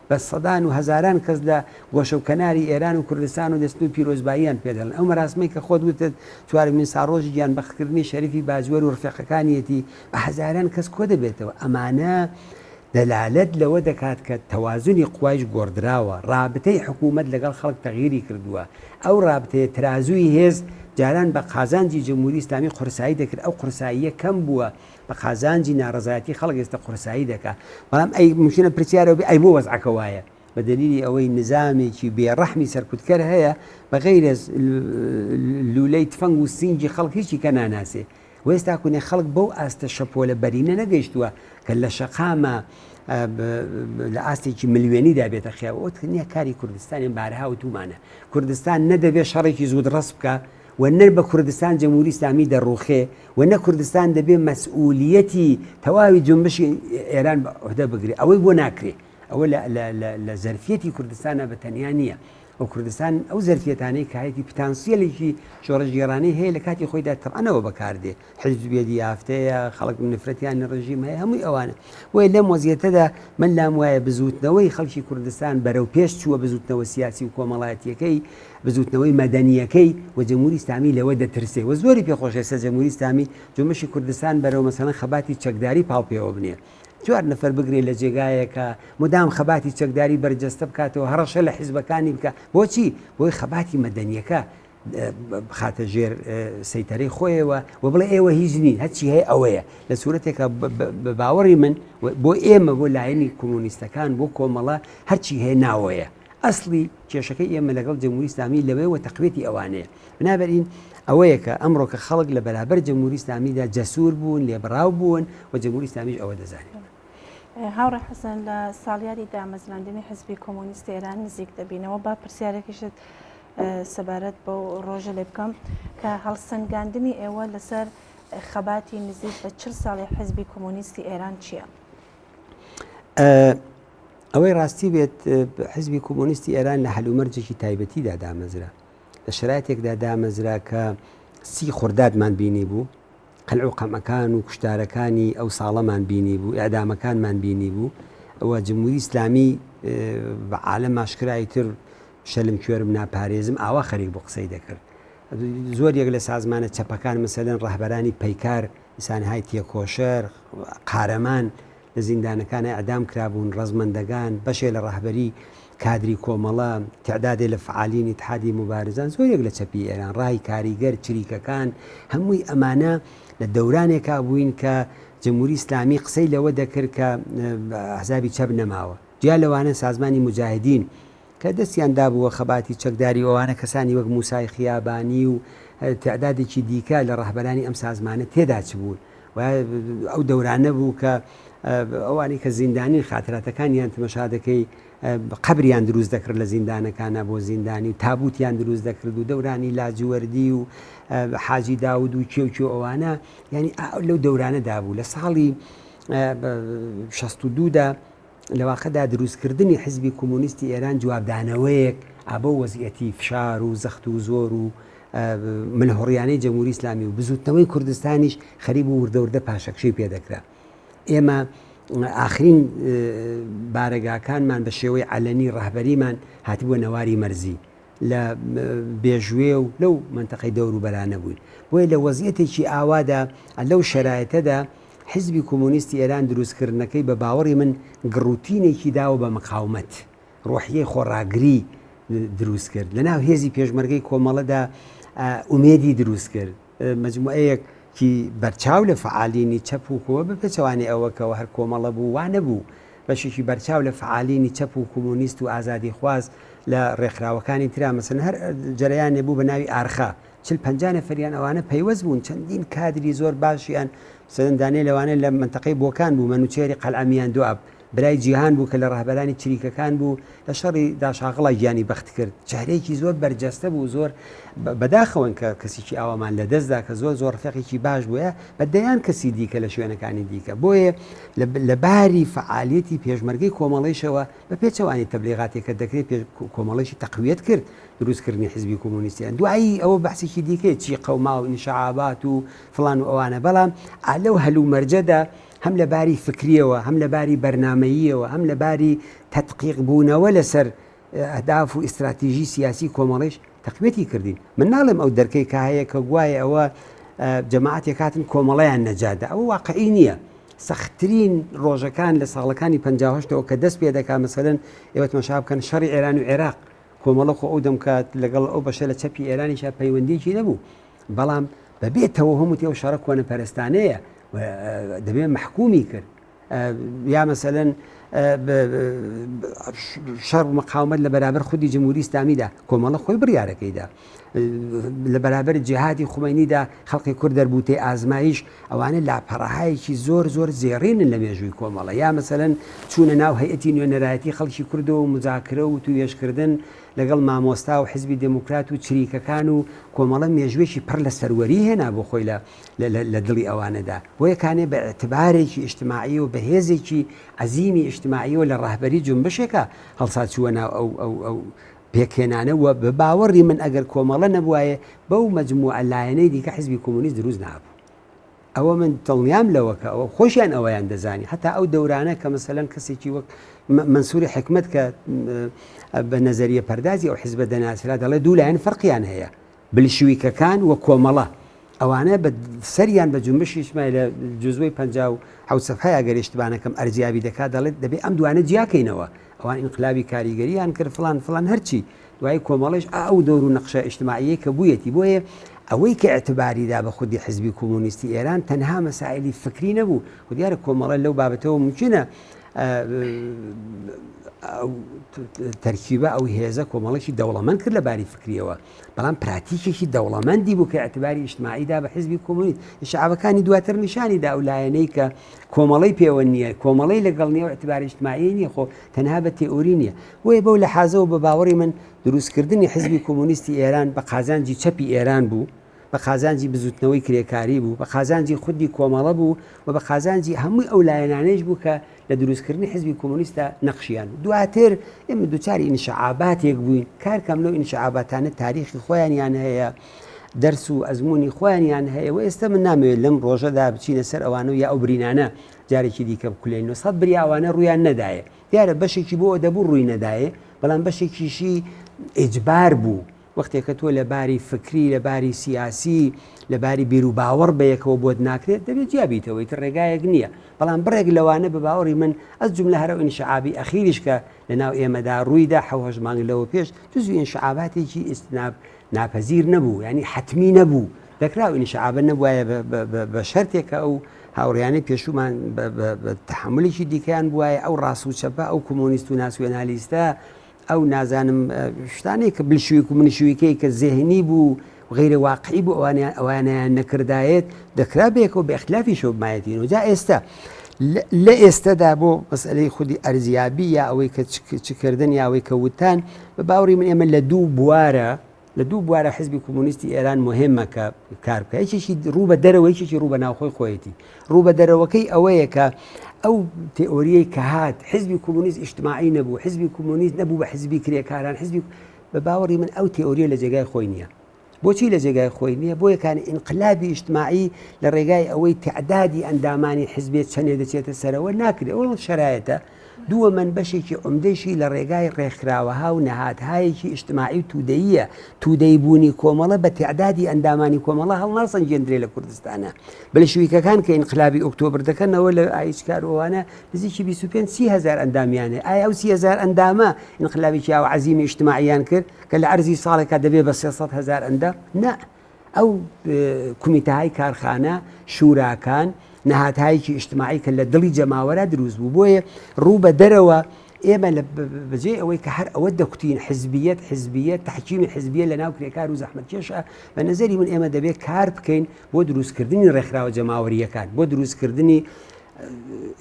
بە سەدان و هەزاران کەس لە گۆشە و کەناری ئێران و کوردستان و دەستن و پیرۆزباییان پێ دەڵێن. ئەو مەراسمەی کە خۆت وتت چوارەمین ساڵڕۆژی گیانبەختکردنی شەریفی باجوەر و ڕفیقەکانیەتی بە هەزاران کەس کۆ دەبێتەوە. ئەمانە دەلالەت لەوە دەکات کە تەوازنی قوایش گۆڕدراوە، ڕابتەی حکوومەت لەگەڵ خەڵک تەغیری کردووە. ئەو ڕابتەیە ترازووی هێز جاران بە قازانجی جمهوری ئیسلامی قورسایی دەکرد، ئەو قورساییە کەم بووە، بە قازانجی ناڕەزایەتی خەڵک ئێستا قورسایی دەکا بەڵام ئەی ممکنە پرسیارەوە بێ ئەی بۆ وەزعەکە وایە بە دەلیلی ئەوەی نزامێکی بێڕەحمی سەرکوتکەر هەیە بە غەیرەز لولەی تفەنگ و سینگی خەڵک هیچی کە ناناسێ و ئێستا کونێ خەڵک بەو ئاستە شەپۆلە بەرینە نەگەیشتووە کە لە شەقامە لە ئاستێکی ملیۆنیدا بێتە خیاوە ئەوە نییە کاری کوردستانی بارها وتومانە کوردستان نەدەبێ شەڕێکی زوود ڕەس بکە و نە بە کوردستان جمهوری ئیسلامی دەڕوخێ و نە کوردستان دەبێ مەسئولیەتی تەواوی جونبشی ئێران بە عهدە بگرێ ئەوەی بۆ ناکرێ ئەوە لە زەرفیەتی کوردستانە بە تەنیا نییە و کوردستان ئەو زەرفیەتانەی کە هەیەتی پتانسیەلێکی شۆڕشگێڕانەی هەیە لە کاتی خۆیدا تەبعەنەوە بەکاردێ حیزب بێدی یافتەیە خەڵک نفرەتیان لە ڕژیم هەیە هەمووی ئەوانە بۆیە لەم وەزیەتەدا من لام وایە بزووتنەوەی خەڵکی کوردستان بەرەو پێش چووە بزووتنەوە سیاسی و کۆمەڵایەتیەکەی بزووتنەوەی مەدەنییەکەی و جمهوری ئیسلامی لەوە دەترسێ و زۆری پێ خۆشە ئێستا جمهوری ئیسلامی جونبشی کوردستان بەرەو مەسەلەن خەباتی چەکداری پاڵ پێوە بنێ چوار نەفەر بگرێ لە جێگایەکە مدام خەباتی چەکداری بەرجەستە بکاتەوە هەڕەشە لە حیزبەکانی بکا بۆچی بۆی خەباتی مەدەنیەکە. بخاتە ژێر سەیتەرەی خۆیەوە و بڵێ ئێوە هیچ نین هەرچی هەیە ئەوەیە لە سوورەتێکە بە باوەڕی من بۆ ئێمە بۆ لایەنی کۆمۆنیستەکان بۆ کۆمەڵە هەرچی هەیە ناوەیە ئەسڵی کێشەکەی ئێمە لەگەڵ جمهوری ئیسلامی لەوێ و تەقویەتی ئەوانەیە بنابەرین ئەوەیە کە ئەمڕۆ کە خەڵک لە بەرابەر جمهوری ئیسلامیدا جەسوور بوون لێبڕاو بوون و جمهوری ئیسلامیش ئەوە دەزانێت. هاوڕێ حەسەن لە ساڵیادی دامەزراندنی حزبی کۆمۆنیستی ئێران نزیک دەبینەوە با پرسیارێکیشت سەبارەت بەو ڕۆژە لێ بکەم کە هەڵسەنگاندنی ئێوە لەسەر خەباتی نزیک بە چل ساڵی حزبی کۆمۆنیستی ئێران چییە؟ ئەوەی ڕاستی بێت حزبی کۆمۆنیستی ئێران لە هەلومەرجێکی تایبەتیدا دامەزرا لە شرایتێکدا دامەزرا کە سی خوردادمان بینی بوو قەلع و قەمەکان و کوشتارەکانی ئەو ساڵەمان بینی بوو ئەدامەکانمان بینی بوو ئەوە جمهوری ئیسلامی بە عالم ئاشکرای تر شەلم کوێرم ناپارێزم ئاوا خەریک بۆ قسەی دەکرد زۆر یەک لە سازمانە چەپەکان مەسەلەن ڕەهبەرانی پەیکار ئینسانهای تێکۆشەر قارەمان لە زیندانەکانا ئێعدام کرابوون، ڕەزمەندەگان، بەشێ لە ڕەهبەری کادری کۆمەڵە، تێعدادێ لە فەعالین ئیتحادی موبارزان، زۆرێک لە چەپی ئێران، ڕای کاریگەر، چریکەکان، هەمووی ئەمانە لە دەورانێکا بووین کە جمهوری ئیسلامی قسەی لەوە دەکرد کە ئەحزابی چەپ نەماوە. جیا لەوانە سازمانی موجاهدین کە دەستیان دابووە خەباتی چەکداری و ئەوانە کەسانی وەک موسای خیابانی و تێعدادێکی دیکە لە ڕەهبەرانی ئەم سازمانە تێدا چبوون. و ئەو دەورانە بوو کە ئەوانەی کە زیندانین خاتراتەکانیان تمەشا دەکەی قەبریان دروست دەکرد لە زیندانەکانە بۆ زیندانی و تابوتیان دروست دەکرد و دەورانی لاجوەردی و حاجی داود و کێو کێو ئەوانە یعنی لەو دەورانەدا بوو لە ساڵی 62 دا لە واقعدا دروستکردنی حزبی کۆمۆنیستی ئێران جوابدانەوەیەک ئابۆ وەزیەتی فشار و زەخت و زۆر و ملهوڕیانەی جەمهوری ئیسلامی و بزوتنەوەی کوردستانیش خەریک بوو وردە وردە پاشەکشەی پێ دەکرا. ئێمە ئاخرین بارەگاکانمان بە شێوەی عەلەنی ڕەهبەریمان هاتبووە نەواری مەرزی لە بێژوێ و لەو مەنتەقەی دەور و بەرانە بووین. بۆیە لە وەزیەتێکی ئاوادا لەو شەرایتەدا حیزبی کۆمۆنیستی ئێران دروستکردنەکەی بە باوەڕی من گڕوتینێکی داوە بە مقاومەت. ڕۆحیەی خۆڕاگری دروست کرد لەناو هێزی پێشمەرگەی کۆمەڵەدا ئومێدی دروست کرد مجموعەیەکی بەرچاو لە فعالینی چەپ و کۆ بە پێچەوانەی ئەوەکەوە هەر کۆمەڵە بوو وا نەبوو بەشێکی بەرچاو لە فعالینی چەپ و کۆمۆنیست و ئازادیخواز لە ڕێکخراوەکانی ترا مەسەن هەر جەرەیانێ بوو بە ناوی ئارخا چل پەنجا نەفەریان ئەوانە پەیوەست بوون چەندین کادری زۆر باشیان سەدەن دانێ لەوانەیە لە منتەقەی بۆکان بوو مەنوچێری قەلعەمیان دواب برای جیهان بوو کە لە ڕەهبەرانی چریکەکان بوو، لە شەڕی داشاغڵا گیانی بەخت کرد. چەهرەیەکی زۆر بەرجەستە بوو، زۆر بەداخەوەن کە کەسێکی ئاوامان لە دەست دا کە زۆر زۆر ڕەفیقێکی باش بوو، بە دەیان کەسی دیکە لە شوێنەکانی دیکە. بۆیە لە باری فەعالیەتی پێشمەرگەی کۆمەڵەیشەوە بە پێچەوانەی تەبلیغاتێک کە دەکرێت پێش کۆمەڵەیشی تەقویەت کرد دروستکردنی حیزبی کۆمۆنیستیان. دوایی ئەوە بەحسێکی دیکەیە چی قەوما و ئینشعابات و فڵان و ئەوانە، بەڵام لەو هەلومەرجەدا هەم لە باری فکرییەوە، هەم لە باری بەرنامەییەوە، هەم لە باری تەدقیق بوونەوە لەسەر ئەهداف و ئیستراتیژی سیاسی کۆمەڵیش تەقویەتی کردین. من ناڵێم ئەو دەرکەی کە هەیە کە گوایە ئەوە جەماعەتێک هاتن کۆمەڵەیان نەجاتدا، ئەوە واقعی نییە. سەختترین ڕۆژەکان لە ساڵەکانی 58 ەوە کە دەست پێ دەکا مەسەلەن ئێوە تەماشا بکەن شەڕی ئێران و عێراق کۆمەڵە خۆ ئەو دەم کات لەگەڵ ئەو بەشە لە چەپی ئێرانیشا پەیوەندیی نەبوو بەڵام بەبێ تەوەهوم وتی ئەو شەڕە کۆنەپەرستانەیە دەبێ مەحکومی کرد یا مەسەلەن شەڕ و مقاومەت لە بەرابەر خودی جمهوری ئیسلامیدا کۆمەڵە خۆی بڕیارەکەیدا لە بەرابەر جیهادی خومینیدا خەڵکی کورد دەربووتەی ئازمایش ئەوانە لاپەڕەهایەکی زۆر زۆر زێڕینن لە مێژووی کۆمەڵە یا مەسەلەن چوونە ناو هەیئەتی نوێنەرایەتی خەڵکی کوردەوە و مزاکرە و توێژکردن لەگەڵ مامۆستا و حزبی دێموکرات و چریکەکان و کۆمەڵە مێژووێکی پڕ لە سەروەری هێنا بۆ خۆی لە لە دڵی ئەوانەدا. بۆیە کانێ بە ئیعتبارێکی ئیجتماعی و بە هێزێکی عەزیمی ئیجتماعیەوە لە ڕەهبەری جونبشێکا هەڵسا چووە ناو ئەو ئەو ئەو پێکهێنانە و بە باوەڕی من ئەگەر کۆمەڵە نەبوایە بەو مەجموعە لایەنەی دیکە حزبی کۆمۆنیست دروست نابوو. ئەوە من دڵنیام لەوە کە ئەوە خۆشیان ئەوەیان دەزانی حتا ئەو دەورانە کە مەسەلەن کەسێکی وەک مەنسوری حکمت کە بە نەزەریە پەردازی ئەو حزبە دەناسرا دەڵێ دوو لایەن فەرقیان هەیە بلشویکەکان و کۆمەڵە ئەوانە بە سەریان بە جنبشی ئیجتماعی لە جزوەی 57 سەفحەی ئەگەر ئیشتبانەکەم ئەرزیابی دەکات دەڵێت دەبێ ئەم دوانە جیاکەینەوە ئەوان ئینقلابی کاریگەریان کرد فلان فلان هەرچی. دوای کۆمەڵیش ئەو دەور و نەقشە ئیجتماعیەی کە بوویەتی بۆیە ئەوەی کە ئیعتباری دا بە خودی حزبی کۆمۆنیستی ئێران تەنها مەسائلی فکری نەبوو خۆ دیارە کۆمەڵە لەو بابەتەوە مومکینە ئەو تەرکیبە ئەو هێزە کۆمەڵێکی دەوڵەمەند کرد لە باری فکریەوە بەڵام پراتیکێکی دەوڵەمەندی بوو کە ئیعتباری ئیجتماعی دا بە حزبی کۆمۆنیست شعبەکانی دواتر نیشانی دا ئەو لایەنەی کە کۆمەڵەی پێوە نییە کۆمەڵەی لەگەڵ نییە و ئیعتباری ئیجتماعی نییە خۆ تەنها بە تێئۆری نییە بۆیە بەو لەحازەوە بە باوەڕی من دروستکردنی حزبی کۆمۆنیستی ئێران بە قازانجی چەپی ئێران بوو، بە قازانجی بزووتنەوەی کرێکاری بوو، بە قازانجی خودی کۆمەڵە بوو و بە قازانجی هەمووی ئەو لایەنانەیش بوو کە لە دروستکردنی حزبی کۆمۆنیستدا نەقشیان بوو. دواتر ئێمە دووچاری ئینشعاباتێک بووین، کار کام لەو ئینشعاباتانە تاریخی خۆیانیان هەیە، دەرس و ئەزموونی خۆیانیان هەیە و ئێستا من نامەوێت لەم ڕۆژەدا بچینە سەر ئەوانە و یا ئەو برینانە جارێکی دیکە بکولێنەوە. سەد بریا ئەوانە ڕوویان نەدایە. دیارە بەشێکی بۆ دەبوو ڕووی نەدایێ، بەڵام بەشێکیشی ئیجبار بوو. وەختێک کە تۆ لە باری فکری، لە باری سیاسی، لە باری بیروباوەڕ بەیەکەوە بۆت ناکرێت، دەبێت جیا بیتەوە، ئیتر ڕێگایەک نییە. بەڵام بڕێک لەوانە بە باوەڕی من، ئەز جوملە هەر ئەو ئینشعابی ئەخیریش کە لە ناو ئێمەدا ڕووی دا حەو هەشت مانگ لەوە پێش، جزوی ئینشعاباتێکی ئیجتناب ناپەزیر نەبوو، یانی حەتمی نەبوو. دەکرا ئەو ئینشعابە نەبوایە بە شەرتێک کە ئەو هاوڕێیانەی پێشوومان بە تەحەمولێکی دیکەیان بوایە، ئەو ڕاست و چەپە، ئەو کۆمۆنیست و ناسیۆنالیستە، ئەو نازانم شتانەی کە بلشویک و منشویکەی کە زێهنی بوو و غەیرە واقعی بوو ئەوانیان ئەوانیان نەکردایەت دەکرا بەیەکەوە بە ئیختلافیشەوە بمایەتین و جا ئێستا لە ئێستەدا بۆ مەسئلەی خودی ئەرزیابی یا ئەوەی کە چ کردن یا ئەوەی کە وتان بە باوەڕی من ئێمە لە دوو بوارە لە دوو بوارە حزبی کۆمۆنیستی ئێران مهمە کە کار بکە یەکێکی ڕوو بە دەرەوە یەکێکی ڕوو بە ناوخۆی خۆیەتی ڕوو بە دەرەوەکەی ئەوەیە کە ئەو تئۆریەی کە هات حزبی کۆمۆنیست ئیجتماعی نەبوو حزبی کۆمۆنیست نەبوو بە حزبی کرێکاران حزبی بە باوەڕی من ئەو تئۆریە لە جێگای خۆی نییە بۆچی لە جێگای خۆی نییە بۆ یەکان ئینقلابی ئیجتماعی لە ڕێگای ئەوەی تعدادی ئەندامانی حزبێت چەندێ دەچێتە سەرەوە ناکرێت ئەو شرایەتە دووەمەن بەشێکی عومدەیشی لە ڕێگای ڕێکخراوەها و نەهادهایەکی ئیجتماعی و توودەییە، توودەی بوونی کۆمەڵە بە تیعدادی ئەندامانی کۆمەڵە هەڵناسەنگێندرێ لە کوردستانا. بلشویکەکان کە ئینقلابی ئۆکتۆبر دەکەنەوە لە ئایچکار و ئەوانە نزیکی 25 30 هەزار ئەندامیان هەیە. ئایا ئەو 30 هەزار ئەندامە ئینقلابێکی ئاوا عەزیمی ئیجتماعیان کرد کە لە عەرزی ساڵێکا دەبێ بە 300 هەزار ئەندام؟ نا. ئەو کومیتەهای کارخانە، شوراکان، نەهادهایەکی ئیجتماعی کە لە دڵی جەماوەرا دروست بوو بۆیە ڕوو بە دەرەوە ئێمە لە بەجێ ئەوەی کە هەر ئەوە دەکوتین حزبیەت حزبیەت تحکیمی حزبیە لە ناو کرێکار و زەحمەتکێشە بە نەزەری من ئێمە دەبێت کار بکەین بۆ دروستکردنی ڕێکخراوە جەماوەرییەکان بۆ دروستکردنی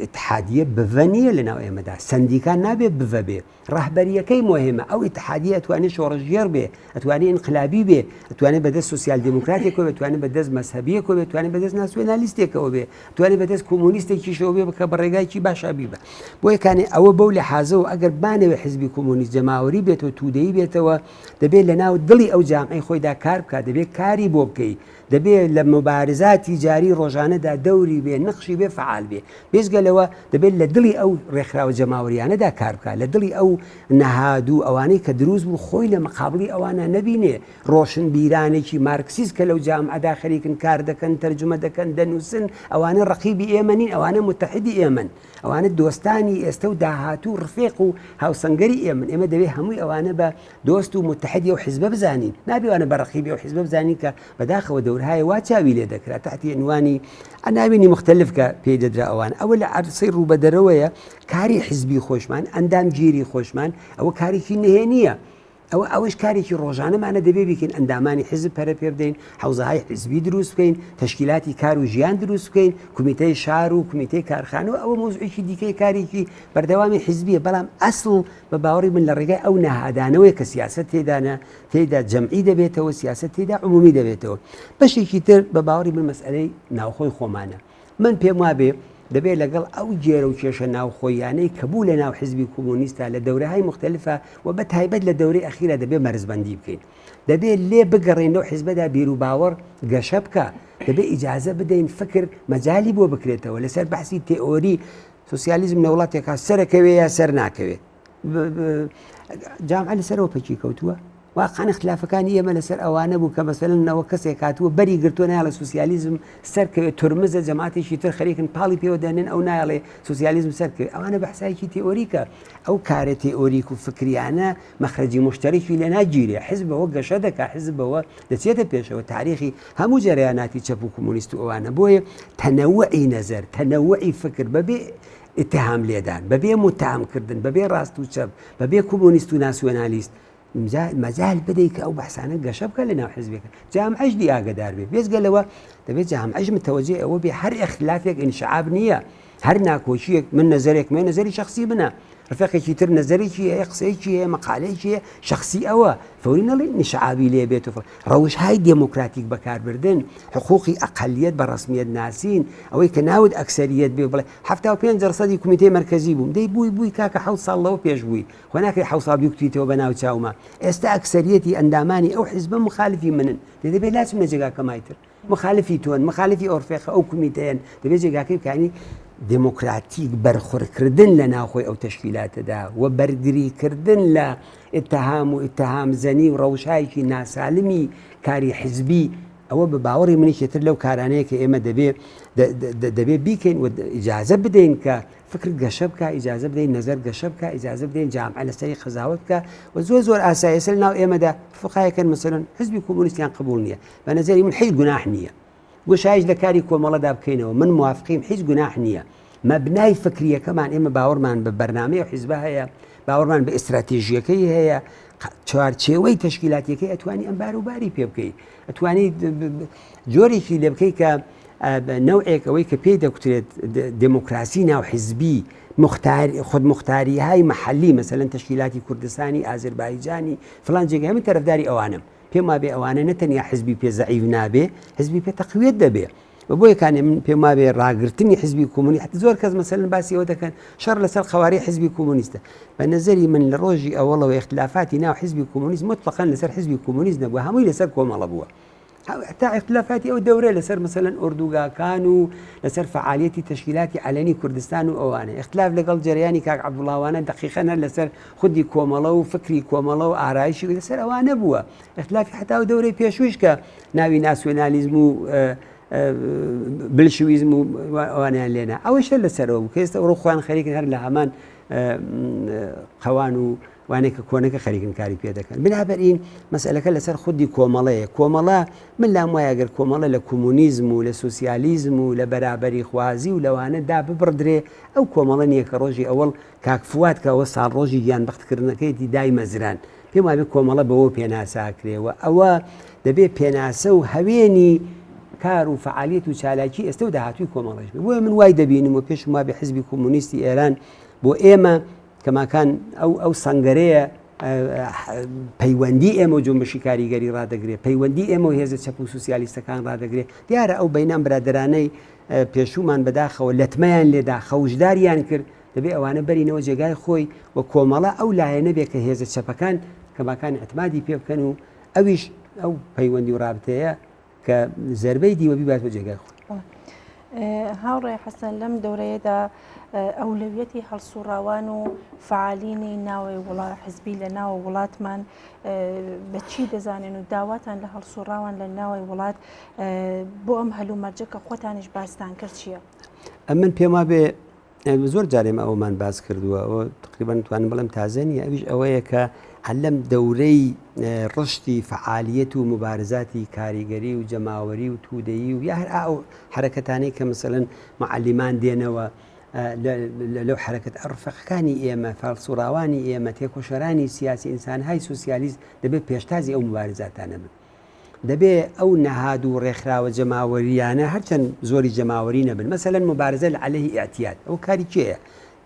اتحادیە بڤە نییە لە ناو ئێمەدا سندیکا نابێت بڤە بێ ڕەهبەرییەکەی مۆهێمە، ئەو ئیتحادیە ئەتوانێ شۆڕشگێڕ بێ، ئەتوانێ ئینقلابی بێ، ئەتوانێ بەدەست سۆسیال دێموکراتێکەوە بێ، ئەتوانێ بەدەست مەزهەبییەکەوە بێ، ئەتوانێ بەدەست ناسیۆنالیستێکەوە بێ، ئەتوانێ بەدەست کۆمۆنیستێکیشەوە بێ کە بە ڕێگایەکی باشا بیبا. بۆیە کانێ ئەوە بەو لەحازەوە ئەگەر بانەوێ حیزبی کۆمۆنیست جەماوەری بێتەوە، توودەیی بێتەوە، دەبێ لەناو دڵی ئەو جامعەی خۆیدا کار بکا، دەبێ کاری بۆ بکەی، دەبێ لە موبارزاتی جاری ڕۆژانەدا دەوری بێ، نەقشی بێ، فەعال بێ. بێجگە لەوە دەبێت لە دڵی ئەو ڕێکخراوە جەماوەریانەدا کار بکات، لە دڵی ئەو نەهاد و ئەوانەی کە دروست بوو خۆی لە مقابڵی ئەوانە نەبینێ، ڕۆشنبیرانێکی مارکسیست کە لەو جامعەدا خەریکن کار دەکەن، تەرجومە دەکەن، دەنووسن، ئەوانە ڕەقیبی ئێمە نین، ئەوانە موتەحیدی ئێمەن، ئەوانە دۆستانی ئێستە و داهاتوو و ڕفێق و هاوسەنگەری ئێمەن، ئێمە دەبێت هەمووی ئەوانە بە دۆست و موتەحیدی ئەو حیزبە بزانین، نابێ ئەوانە بە ڕەقیبی ئەو حیزبە بزانین کە بەداخەوە دەورهایە وا چاوی لێ دەکرا تەحتی عنوانی عناوینی مختلف کە پێی دەدرا ئەوان ئەوە لە عەرسەی ڕووبەدەرەوەیە کاری حزبی خۆشمان ئەندامگیری خۆشمان ئەوە کارێکی نهێنیە ئەوە ئەوەش کارێکی ڕۆژانەمانە دەبێ بیکەین ئەندامانی حزب پەرە پێ بدەین حوزەهای حزبی دروست بکەین تەشکیلاتی کار و ژیان دروست بکەین کومیتەی شار و کومیتەی کارخانە و ئەوە مۆزوعێکی دیکەی کارێکی بەردەوامی حزبیە بەڵام ئەسڵ بە باوەڕی من لە ڕێگای ئەو نەهادانەوەی کە سیاست تێدانە تێیدا جەمعی دەبێتەوە، سیاسەت تێیدا عمومی دەبێتەوە. بەشێکی تر بە باوەڕی من مەسئلەی ناوخۆی خۆمانە. من پێم وابێ دەبێت لەگەڵ ئەو گێرە و کێشە ناوخۆیانەی کە بوو لە ناو حزبی کۆمۆنیستا لە دەورەهای مختلفە و بە تایبەت لە دەورەی ئەخیرا دەبێت مەرزبەندی بکەین. دەبێت لێ بگەڕێین لەو حزبەدا بیروباوەڕ گەشە بکا. دەبێت ئیجازە بدەین فکر مەجالی بۆ بکرێتەوە لەسەر بەحسی تئۆری سوسیالیزم لە وڵاتێکا سەرەکەوێ یا سەر ناکەوێت. جامعە لەسەرەوە پەکی کەوتووە. واقعا اختلافەکانی ئێمە لەسەر ئەوانە بوو کە مەسەلەن ئەوە کەسێک هاتووە بەری گرتووە نایەڵێ سوسیالیزم سەرکەوێت تورمزە جەماعەتێکی تر خەریکن پاڵی پێوە دەنێن ئەو نایەڵێ سوسیالیزم سەرکەوێت ئەوانە بەحسایەکی تێئۆریکە ئەو کارە تێئۆریک و فکریانە مەخرەجی مشتەرەکی لێ ناگیرێ حزب بەوە گەشە دەکا حزب بەوە دەچێتە پێشەوە تاریخی هەموو جەرەیاناتی چەپ و کۆمۆنیست و ئەوانە بۆیە تەنەوعی نەزەر تەنەوعی فکر بەبێ اتهام لێدان بەبێ متهم کردن بەبێ ڕاست و چەپ بەبێ کۆمۆنیست و ناسیۆنالیست مەجال بدەی کە ئەو بەحسانە گەشە بکە لە ناو حزبێکە جامعەش دی ئاگدار بێ بێزگە لەوە دەبێت جامعەش متەوەجێ ئەوە بێ هەر ئەخلافێک ئینشعاب نییە هەر ناکۆکییەک من نەزەرێکم هەیە نەزەری شەخسی منە ڕفێقێکی تر نەزەرێکی هەیە قسەیەکی هەیە مەقالەیەکی هەیە شەخسی ئەوە فەوری نەڵێ انشعابی لێ بێت و ڕەوشهای دێموکراتیک بەکاربردن حقوقی ئەقەلیەت بە ڕەسمیەت ناسین ئەوەی کە ناوت ئەکسەریەت بێ بڵێ 75 دەرسەدی کومیتەی مەرکەزی بووم دەی بووی بووی کاکە حەوت ساڵ لەوە پێش بووی خۆ ناکرێ حەوت ساڵ بیکوتیتەوە بە ناو چاوما ئێستا ئەکسەریەتی ئەندامانی ئەو حیزبە مخالفی منن دەی دەبێت لاچم لە جێگاکەمای تر مخالفی تۆن، مخالفی ئەو ڕفێقە ئەو کومیتەیەن، دەبێت جێگاکەی بکانی دێموکراتیک بەرخورکردن لە ناوخۆی ئەو تەشکیلاتەدا و بەرگریکردن لە ئیتهام و ئیتهام زەنی و ڕەوشایەکی ناسالمی کاری حزبی ئەوە بە باوەڕی من یەکێ تر لەو کارانەیە کە ئێمە دەبێ دەبێ بیکەین و ئیجازە بدەین کە فکر گەشە بکە ئیجازە بدەین نەزەر گەشە بکە ئیجازە بدەین جامعە لەسەری قەزاوەت بکە و زۆر زۆر ئاساییە لە ناو ئێمەدا فقایەکەن مەسەلەن حزبی کۆمۆنیستیان قبوڵ نییە بە نەزەری من هیچ گوناح نییە گوشایش لە کاری کۆمەڵەدا بکەینەوە من موافقیم هیچ گوناح نییە مەبنای فکریەکەمان ئێمە باوەڕمان بە بەرنامەی و حیزبە هەیە باوەڕمان بە ئیستراتێژیەکەی هەیە چوارچێوەی تەشکیلاتیەکەی ئەتوانی ئەم بار و باری پێ بکەیت ئەتوانی جۆرێکی لێ بکەیت کە نەوعێک ئەوەی کە پێی دەکوترێت دموکراسی ناو حزبی مختار خود مختاری های محلی مەسەلەن تەشکیلاتی کوردستانی ئازربایجانی فلان جێگای من تەرەفداری ئەوانم پێم وابێ ئەوانە نە تەنیا حزبی پێ زەعیف نابێ حزبی پێ تەقویەت دەبێ و بۆیە کانێ من پێم وابێ ڕاگرتنی حزبی کۆمۆنی حتی زۆر کەس مەسەلەن باسی ئەوە دەکەن شەڕ لەسەر قەوارەی حزبی کۆمۆنیستە بە نەزەری من لە ڕۆژی ئەوەڵەوە ئیختلافاتی ناو حزبی کۆمۆنیست مطلقاً لەسەر حزبی کۆمۆنیست نەبووە هەمووی لەسەر کۆمەڵە بووە تا ئیختلافاتی ئەو دەورە لەسەر مەسەلەن ئۆردوگاکان و لەسەر فعالیەتی تەشکیلاتی عەلەنی کوردستان و ئەوانە ئیختلاف لەگەڵ جەرەیانی کاک عەبدوڵاوانە دەقیقەن هەر لەسەر خودی کۆمەڵە و فکری کۆمەڵە و ئارایشی لەسەر ئەوانە بووە ئیختلافی حتا و دەورەی پێشوویش کە ناوی ناسیۆنالیزم و بلشویزم و ئەوانیان لێنا ئەوەش هەر لەسەرەوە بوو کە ئێستا ئەوڕۆ خۆیان خەریکن هەر لە هەمان قەوان و وانەی کە کۆنەکە خەریکن کاری پێ دەکەن بنابەرین مەسئلەکە لەسەر خودی کۆمەڵەیە کۆمەڵە من لام وایە گەر کۆمەڵە لە کۆمۆنیزم و لە سوسیالیزم و لە بەرابەری خوازی و لەوانە دا ببڕدرێ ئەو کۆمەڵە نییە کە ڕۆژی ئەوەڵ کاک فواد کە ئەوە ساڵڕۆژی گیان بەختکردنەکەیەتی دایمەزران پێم وابێ کۆمەڵە بەوە پێناساکرێ و ئەوە دەبێ پێناسە و هەوێنی کار و فعالیت و چالاکی ئێستا و داهاتوی کۆمەڵەش بێ بۆیە من وای دەبینم و پێشم وابێ حزبی کۆمۆنیستی ئێران بۆ ئێمە کەماکان ئەو ئەو سەنگەرەیە پەیوەندی ئێمە و جۆمبشی کاریگەری ڕادەگرێت پەیوەندی ئێمە و هێزە چەپ و سوسیالیستەکان ڕادەگرێت دیارە ئەو بینان برادرانەی پێشوومان بەداخەوە لەتمەیان لێدا خەوشداریان کرد دەبێ ئەوانە بەرینەوە جێگای خۆی و کۆمەڵە ئەو لایەنە بێ کە هێزە چەپەکان کەماکان اعتمادی پێ بکەن و ئەویش ئەو پەیوەندی و رابتەیە کە زەربەی دیوە بیبات بۆ جێگای خۆی. هاوڕێ حەسەن لەم دەورەیەدا ئەولەویەتی هەڵسوڕاوان و فعالینی ناوەی وڵا حزبی لە ناوە وڵاتمان بە چی دەزانێن و داواتان لە هەڵسوڕاوان لە ناوەی وڵات بۆ ئەم هەلومەرجە کە خۆتانیش باستان کرد چییە؟ ئەمن پێم وابێ زۆر جار ئێمە ئەوەمان باس کردووە ئەوە تقریبا توانم بڵێم تازە نییە ئەویش ئەوەیە کە لەم دەورەی ڕشتی فعالیت و مبارزاتی کاریگەری و جەماوەری و تودەیی و یا هەر ئەو حرەکەتانەی کە مثلەن معلیمان دێنەوە لەو حرەکەت ڕفەقەکانی ئێمە فاڵسوڕاوانی ئێمە تێکۆشەرانی سیاسی ئینسانهای سوسیالیست دەبێت پێشتازی ئەو مبارزاتانە بن دەبێ ئەو نەهاد و ڕێکخراوە جەماوەرییانە هەرچەند زۆری جەماوەری نەبن، مەسەلەن موبارزە لە عەلەیهی ئیعتیاد، ئەوە کاری کێیە؟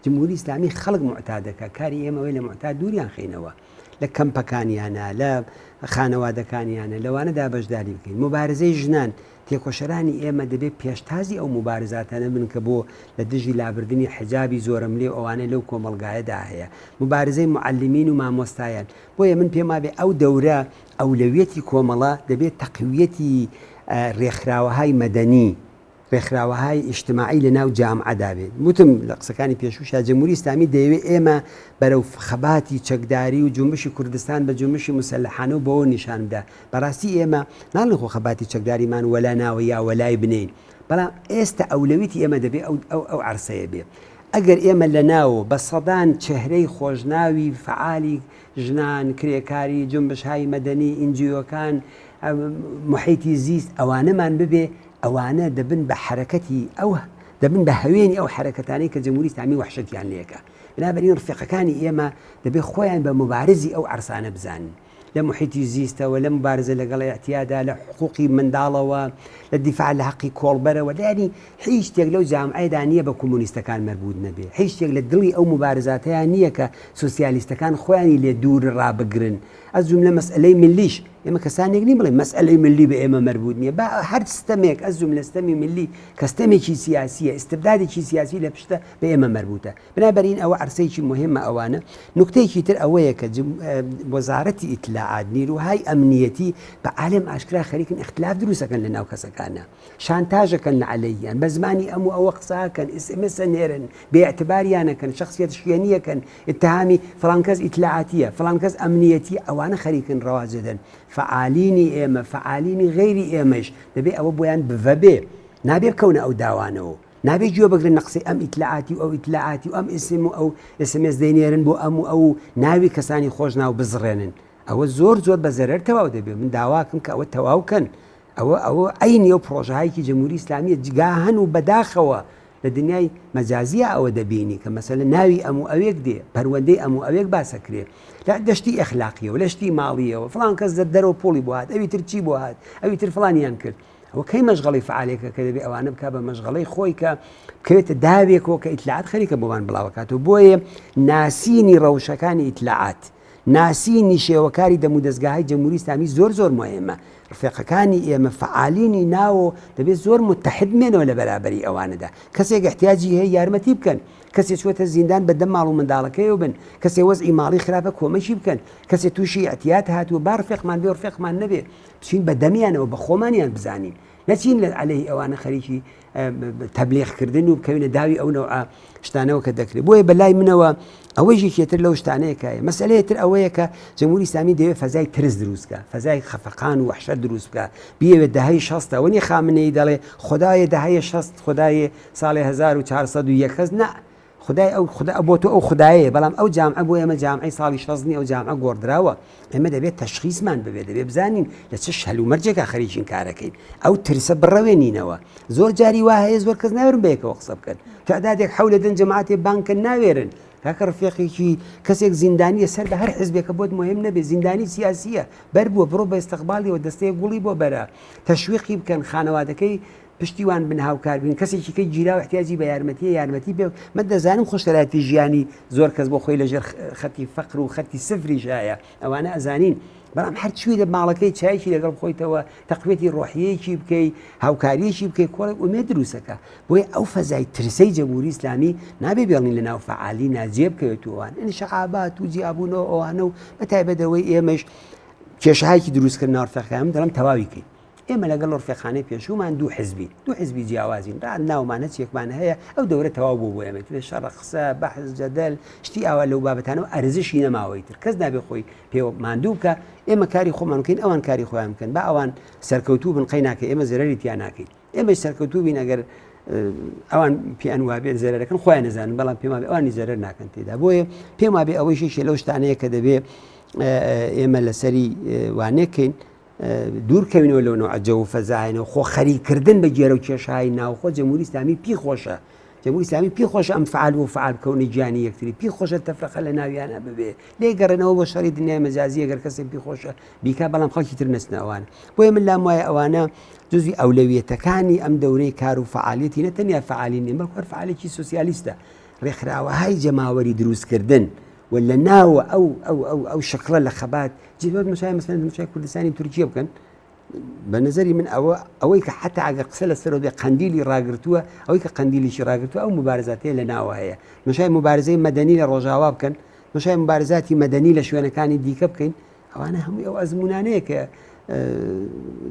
جمهوری ئیسلامی خەڵک موعتاد دەکا، کاری ئێمە ئەوەیە لە موعتاد دووریان خەینەوە، لە کەمپەکانیانە، لە خانەوادەکانیانە، لەوانەدا بەشداری بکەین. موبارزەی ژنان، تێکۆشەرانی ئێمە دەبێ پێشتازی ئەو موبارزاتانە بن کە بۆ لە دژی لابردنی حجابی زۆرەملێ و ئەوانەی لەو کۆمەڵگایەدا هەیە. موبارزەی موعەلیمین و مامۆستایان. بۆیە من پێم وابێ ئەو دەورە ئەولەویەتی کۆمەڵە دەبێت تەقویەتی رێکخراوەهای مەدەنی. ڕێکخراوەهای ئیجتماعی لە ناو جامعەدا بێت. وتم لە قسەکانی پێشووشا جمهوری ئیسلامی دەیەوێ ئێمە بەرەو خەباتی چەکداری و جونبشی کوردستان بە جونبشی موسەلەحانە و بەوە نیشان بدا. بەڕاستی ئێمە ناڵێن خۆ خەباتی چەکداریمان وەلا ناوە یا وەلای بنێین، بەڵام ئێستا ئەولەویتی ئێمە دەبێ ئەو ئەو ئەو عەرسەیە بێ. ئەگەر ئێمە لە ناوە بە سەدان چەهرەی خۆشناوی فەعالی ژنان، کرێکاری، جونبشهای مەدەنی، ئینجیۆکان، موحیتی زیست ئەوانەمان ببێ، ئەوانە دەبن بە حەرەکەتی ئەو دەبن بە هەوێنی ئەو حەرەکەتانەی کە جمهوری ئیسلامی وەحشەتیان لێکە. بنابەرین ڕفیقەکانی ئێمە دەبێ خۆیان بە موبارزی ئەو عەرسانە بزانن. لە موحیتی زیستەوە، لە موبارزە لەگەڵ ئیعتیادا، لە حقوقی منداڵەوە، لە دیفاع لە حەقی کۆڵبەرەوە، یانی هیچ شتێک لەو جامعەیەدا نییە بە کۆمۆنیستەکان مەربووت نەبێ، هیچ شتێک لە دڵی ئەو موبارزاتەیا نییە کە سۆسیالیستەکان خۆیانی لێ دوور ڕابگرن. ئەز جوملە مەسئەلەی ملیش، ئێمە کەسانێک نین بڵێین مەسئەلەی ملی بە ئێمە مەربووت نییە، با هەر ستەمێک ئەز جوملە ستەمی ملی کە ستەمێکی سیاسییە، ئیستبدادێکی سیاسی لە پشتە بە ئێمە مەربووتە. بنابەرین ئەوە عەرسەیەکی موهیمە ئەوانە. نوکتەیەکی تر ئەوەیە کە وەزارەتی ئیتلاعات، نیروهای ئەمنیەتی بە عالەم ئاشکرا خەریکن ئیختلاف دروست ئەکەن لە ناو کەسەکانا. شانتاژ ئەکەن لە عەلەیهیان، بە زمانی ئەم و ئەوە قسە ئەکەن، ئیس ئێم ئێس ئەنێرن، بێ ئیعتباریان ئەکەن، شەخسیەت شکێنی ئەکەن، ئیتهامی فڵان کەس ئیتلاعاتیە، فڵان کەس ئەمنیەتیە، ئەوانە خەریکن ڕەواج دەدەن. فەعالینی ئێمە، فەعالینی غەیری ئێمەیش دەبێ ئەوە بۆیان بڤە بێ. نابێ بکەونە ئەو داوانەوە. نابێ گوێ بگرن لە قسەی ئەم ئیتلاعاتی و ئەو ئیتلاعاتی و ئەم ئیسم و ئەو ئێس ئێم ئێس دەینێرن بۆ ئەم و ئەو و ناوی کەسانی خۆشناو بزڕێنن. ئەوە زۆر زۆر بە زەرەر تەواو دەبێ. من داواکەم کە ئەوە تەواو کەن. ئەوە ئەوە عەینی ئەو پڕۆژەهایەکی جمهوری ئیسلامیە جگا هەن و بەداخەوە لە دنیای مەجازیە ئەوە دەبینی کە مەسەلە ناوی ئەم و ئەوێک دێ پەروەندەی ئەم و ئەوێک باسەکرێ لە دەشتی ئەخلاقیەوە لە شتی ماڵیەوە فڵان کەس دە دەرەوە پوڵی بۆ هات ئەوی تر چی بۆ هات ئەوی تر فڵانیان کرد ئەوە کەی مەشغەڵی فعالێکە کە دەبێ ئەوانە بک بە مەشغەڵی خۆی کە بکەوێتە داوێکەوە کە ئیتلاعات خەریکە بۆمان بڵاوەکاتەوە بۆیە ناسینی ڕەوشەکانی ئیتلاعات ناسینی شێوەکاری دەمودەزگاهای جمهوری ئیسلامی زۆر زۆر مهمە. ڕفێقەکانی ئێمە فەعالینی ناوۆ دەبێت زۆر متحد بمێنەوە لە بەرابەری ئەوانەدا. کەسێک ئیحتیاجی هەیە یارمەتی بکەن. کەسێ چووەتە زیندان بە دەم ماڵ و منداڵەکەیەوە بن. کەسێ وەزعی ماڵی خراپە کۆمەکی بکەن. کەسێ تووشی ئیعتیاد هاتووە با ڕفێقمان بێ و ڕفێقمان نەبێ بچین بە دەمیانەوە بە خۆمانیان بزانین. نەچین لە عەلەیهی ئەوانە خەریکی تەبلیغ کردن و بکەوینە داوی ئەو نەوعە شتانەوە کە دەکرێت بۆیە بە لای منەوە ئەوەی یەکێتر لەو شتانەیە کە مەسئلەیە تر ئەوەیە کە جمهوری ئیسلامی دەوێت فەزای ترس دروست بکە فەزای خەفەقان و وەحشەت دروست بکە بیەوێت دەهەی شەستە وەنی خامنەیی دەڵێ خدایە دەهەیە شەست خدایە ساڵێ 1401 کەس نا خودای ئەو خودا بۆ تۆ ئەو خودایەیە بەڵام ئەو جامعە بۆ ئێمە جامعەی ساڵی شەست نیە ئەو جامعە گۆڕدراوە ئێمە دەبێت تەشخیصمان ببێت دەبێت بزانین لە چ هەلومەرجێکا خەریکین کارەکەین ئەو ترسە بڕەوێنینەوە زۆر جاری وا هەیە زۆر کەس ناوێرن بەیەکەوە قسە بکەن تعدادێک حەولە دەن جەماعەتێ بانکە ناوێرن کاکە ڕفێقێکی کەسێک زیندانیە سەر بە هەر حزبێکە بۆت مهم نەبێ زیندانی سیاسیە بەر بووە بڕۆ بە ئیستقبالیەوە دەستەیە گوڵی بۆ بەرە تەشویقی بکەن خانەوادەکەی پشتیوان بن هاوکار بن کەسێکی کە گیراو احتیاجی بە یارمەتیە یارمەتی پێ من دەزانم خۆ شەرایتی ژیانی زۆر کەس بۆ خۆی لەژێر خەتی فەقر و خەتی سفریش هەیە ئەوانە ئەزانین بەڵام هەر چوی لە ماڵەکەی چایکی لەگەڵ خۆیتەوە تەقویەتی ڕۆحیەکی بکەی هاوکاریەکی بکەی کۆڵێک ئومێد دروستەکە بۆیە ئەو فەزای ترسەی جەمهوری ئیسلامی نابێ بێڵین لە ناو فەعالی ناجێ بکەوێت و ئەوان انشعابات و جیابوونەوە ئەوانە و بە تایبەتەوەی ئێمەش کێشەهایکی دروستکردن ناوەرفەکان دەڵم تەواوی کەین ئێمە لەگەڵ ڕفێقانەی پێشوومان دوو حزبین، دوو حزبی جیاوازین، ڕا ناومان هەرچیەکمان هەیە، ئەو دەورە تەواو بوو بۆ ئێمە، ئیتر شەڕە، قسە، بەحس، جەدەل، شتی ئاوا لەو بابەتانەوە ئەرزشی نەماوە ئیتر، کەس نابێ خۆی پێ ماندوو بکا، ئێمە کاری خۆمان بکەین، ئەوان کاری خۆیان بکەن، با ئەوان سەرکەوتوو بن قەی ناکەی، ئێمە زەرەری تیا ناکەین، ئێمەش سەرکەوتوو بین ئەگەر ئەوان پێیان وابێت زەرەرەکەن خۆیان نەزانن، بەڵام پێم وابێ ئەوانی زەرەر ناکەن تێدا، بۆیە پێم وابێ ئەوەیش یەکێ لەو شتانەیە کە دەبێ ئێمە لەسەری وانەکەین. دوور کەوینەوە لەو نەوعە جەو و فەزایانە و خۆ خەریک کردن بە گێرە و کێشەهای ناوخۆ جمهوری ئیسلامی پی خۆشە جمهوری ئیسلامی پی خۆشە ئەم فعال و فعال بکەونە گیانی یەکتری پی خۆشە تەفرەقە لە ناویانە ببێ لێ گەڕێنەوە بۆ شەڕی دنیای مەجازی ئەگەر کەسێک پی خۆشە بیکا بەڵام خەڵکی تر نەچنە ئەوانە بۆیە من لام وایە ئەوانە جزوی ئەولەویەتەکانی ئەم دەورەی کار و فعالیەتی نە تەنیا فعالی نین بەڵکو هەر فعالێکی سۆسیالیستە ڕێکخراوەهای جەماوەری دروستکردن و لە ناوە ئەو ئەو ئەو ئەو شکڵە لە خەبات جێ مشای مەسەلەن مشای کوردستانی تورکیە بکەن بە نظری من ئەوە ئەوەی کە حتا ئەگەر قسە لەسەرەوە بێ قەندیلی ڕاگرتووە ئەوەی کە قەندیلیشی ڕاگرتووە ئەو مبارزاتەیە لە ناوە هەیە مشای مبارزەی مەدەنی لە ڕۆژاوا بکەن مشای مبارزاتی مەدەنی لە شوێنەکانی دیکە بکەین ئەوانە هەمووی ئەو ئەزمونانەیە کە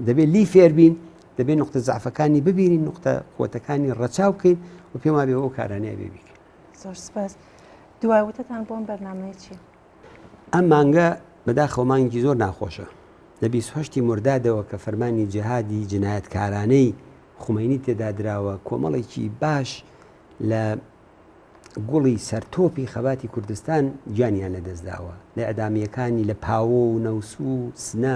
دەبێت لی فێربین. دەبێ نقطە زعفەکانی ببینین نقطە قوتەکانی ڕەچاو بکەین و پێم وابێ ئەو کارانەیە بێ بیکەین. زۆر سپاس. دوای وتەتان بۆم بەرنامەیە چییە؟ ئەم مانگە بەداخەوە مانگێکی زۆر ناخۆشە. لە 28 ی موردادەوە کە فەرمانی جیهادی جنایەتکارانەی خومەینی تێدا دراوە، کۆمەڵێکی باش لە گوڵی سەرتۆپی خەباتی کوردستان گیانیان لەدەستداوە. لە ئیعدامییەکانی لە پاوۆ و نەوسوو و سنە،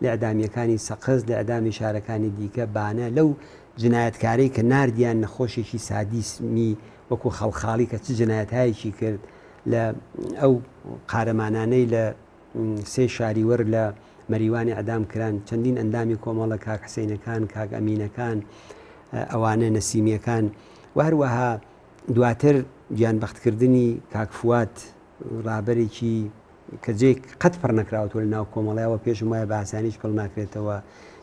لە ئیعدامییەکانی سەقز، لە ئیعدامی شارەکانی دیکە، بانە، لەو جنایەتکارەی کە ناردیان نەخۆشێکی سادیسمی وەکوو خەڵخاڵی کە چ جنایەتهایەکی کرد، لە ئەو قارەمانانەی لە سێ شاریوەر لە مەریوان ئیعدام کران، چەندین ئەندامی کۆمەڵە کاک حسینەکان، کاک ئەمینەکان، ئەوانە نەسیمیەکان و هەروەها دواتر گیانبەختکردنی کاک فواد ڕابەرێکی کە جێ قەت پڕ نەکراوەتەوە لە ناو کۆمەڵەوە پێشم وایە بە ئاسانیش پڕ ناکرێتەوە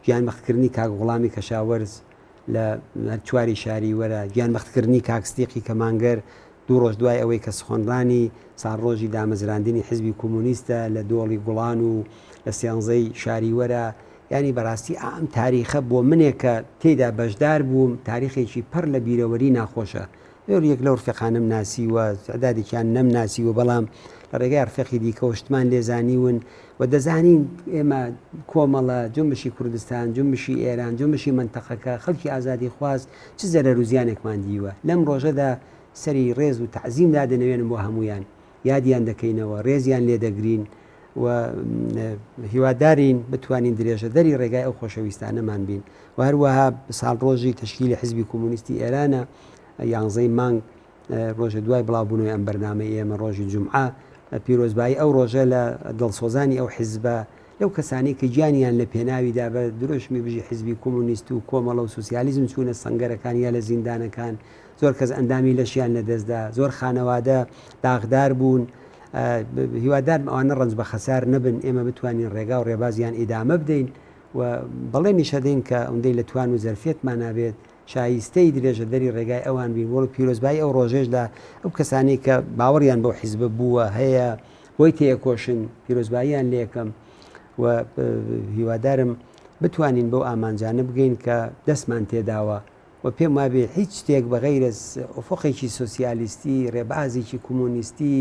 گیانبەختکردنی کاک غوڵامی کەشاوەرز لە چواری شاری وەرە گیانبەختکردنی کاک سدیقی کەمانگەر دوو ڕۆژ دوای ئەوەی کە سخۆنرانی ساڵڕۆژی دامەزراندنی حزبی کومونیستە لە دۆڵی گوڵان و لە سێانزەی شاریوەرە، یانی بەڕاستی ئا ئەم تاریخە بۆ منێک کە تێیدا بەشدار بووم تاریخێکی پڕ لە بیرەوەری ناخۆشە. زۆر یەک لەو ڕفیقانەم ناسیوە، تعدادێکیان نەمناسیوە، بەڵام لە ڕێگای ڕفیقی دیکەوە شتمان لێ زانیون و دەزانین ئێمە کۆمەڵە، جونبشی کوردستان، جونبشی ئێران، جونبشی مەنتەقەکە، خەڵکی ئازادیخواز چ زەرەر و زیانێکمان دیوە. لەم ڕۆژەدا سەری ڕێز و تەعزیم دادەنەوێنم بۆ هەموویان، یادیان دەکەینەوە، ڕێزیان لێ دەگرین و هیوادارین بتوانین درێژەدەری ڕێگای ئەو خۆشەویستانەمان بین و هەروەها ساڵڕۆژی تەشکیلی حزبی کۆمۆنیستی ئێرانە یانزەی مانگ ڕۆژە دوای بڵاوبوونەوەی ئەم بەرنامەی ئێمە ڕۆژی جومعە پیرۆزبایی ئەو ڕۆژە لە دڵسۆزانی ئەو حزبە لەو کەسانەی کە گیانیان لە پێناویدا بە دروشمی بژی حزبی کۆمۆنیست و کۆمەڵە و سوسیالیزم چوونە سەنگەرەکان یا لە زیندانەکان زۆر کەس ئەندامی لەشیان لەدەستدا زۆر خانەوادە داغدار بوون هیوادارم ئەوانە ڕەنج بە خەسار نەبن ئێمە بتوانین ڕێگا و ڕێبازیان ئیدامە بدەین و بەڵێنیش ئەدەین کە ئەوندەی لە توان و زەرفیەتمانا بێت شایستەی درێژەدەری ڕێگای ئەوان بین وەڵ پیرۆزبایی ئەو ڕۆژەش لە ئەو کەسانەی کە باوەڕیان بەو حیزبە بووە هەیە بۆی تێکۆشن پیرۆزباییان لێکەم و هیوادارم بتوانین بەو ئامانجانە بگەین کە دەستمان تێداوە و پێم وابێ هیچ شتێک بە غەیرەز ئوفقێکی سۆسیالیستی، ڕێبازێکی کومۆنیستی،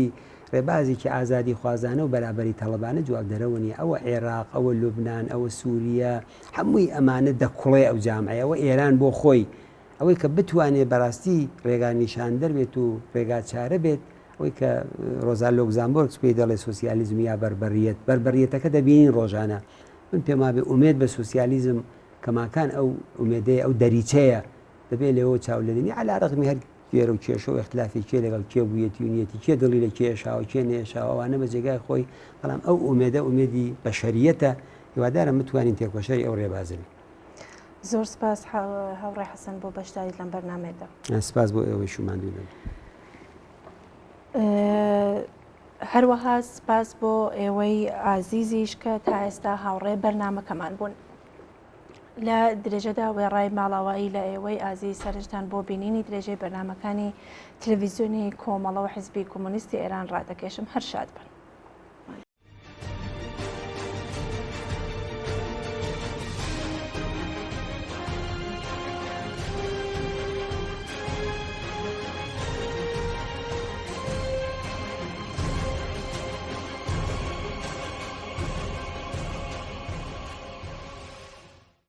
ڕێبازێکی ئازادیخوازانە و بەرابەری تەڵەبانە جوابدەرەوە نییە. ئەوە عێراق، ئەوە لوبنان، ئەوە سووریە، هەمووی ئەمانە دەکوڵێ ئەو جامعەیە، ئەوە ئێران بۆ خۆی. ئەوەی کە بتوانێ بەڕاستی ڕێگا نیشاندەر بێت و ڕێگا چارە بێت، ئەوەی کە ڕۆزا لۆکزامبۆرگ پێی دەڵێ سۆسیالیزم یا بەربەریەت، بەربەریەتەکە دەبینین ڕۆژانە. من پێم وابێ ئومێد بە سۆسیالیزم کەماکان ئەو ئومێدەیە ئەو دەریچەیە دەبێ لێوە چاو لێ دێنی عەلا ڕەغمی هەر گێرە و کێشە و ئیختلافی کێ لەگەڵ کێ بوویەتی و نیەتی کێ دڵی لە کێ ئێشاوە کێ نەیەشاوە ئەوانە بە جێگای خۆی بەڵام ئەو ئومێدە ئومێدی بەشەریەتە هیوادارم بتوانین تێکۆشەری ئەو ڕێبازە بین. زۆر سپاس هاوڕێ حەسەن بۆ بەشداریت لەم بەرنامەیەدا. سپاس بۆ ئێوەیش و ماندوو نەبن. هەروەها سپاس بۆ ئێوەی ئازیزیش کە تا ئێستا هاوڕێ بەرنامەکەمان بوون. لە درێژەدا وێڕای ماڵاوایی لە ئێوەی ئازیز سەرنجتان بۆ بینینی درێژەی بەرنامەکانی تلویزیۆنی کۆمەڵە و حزبی کۆمۆنیستی ئێران ڕادەکێشم هەر شاد بن.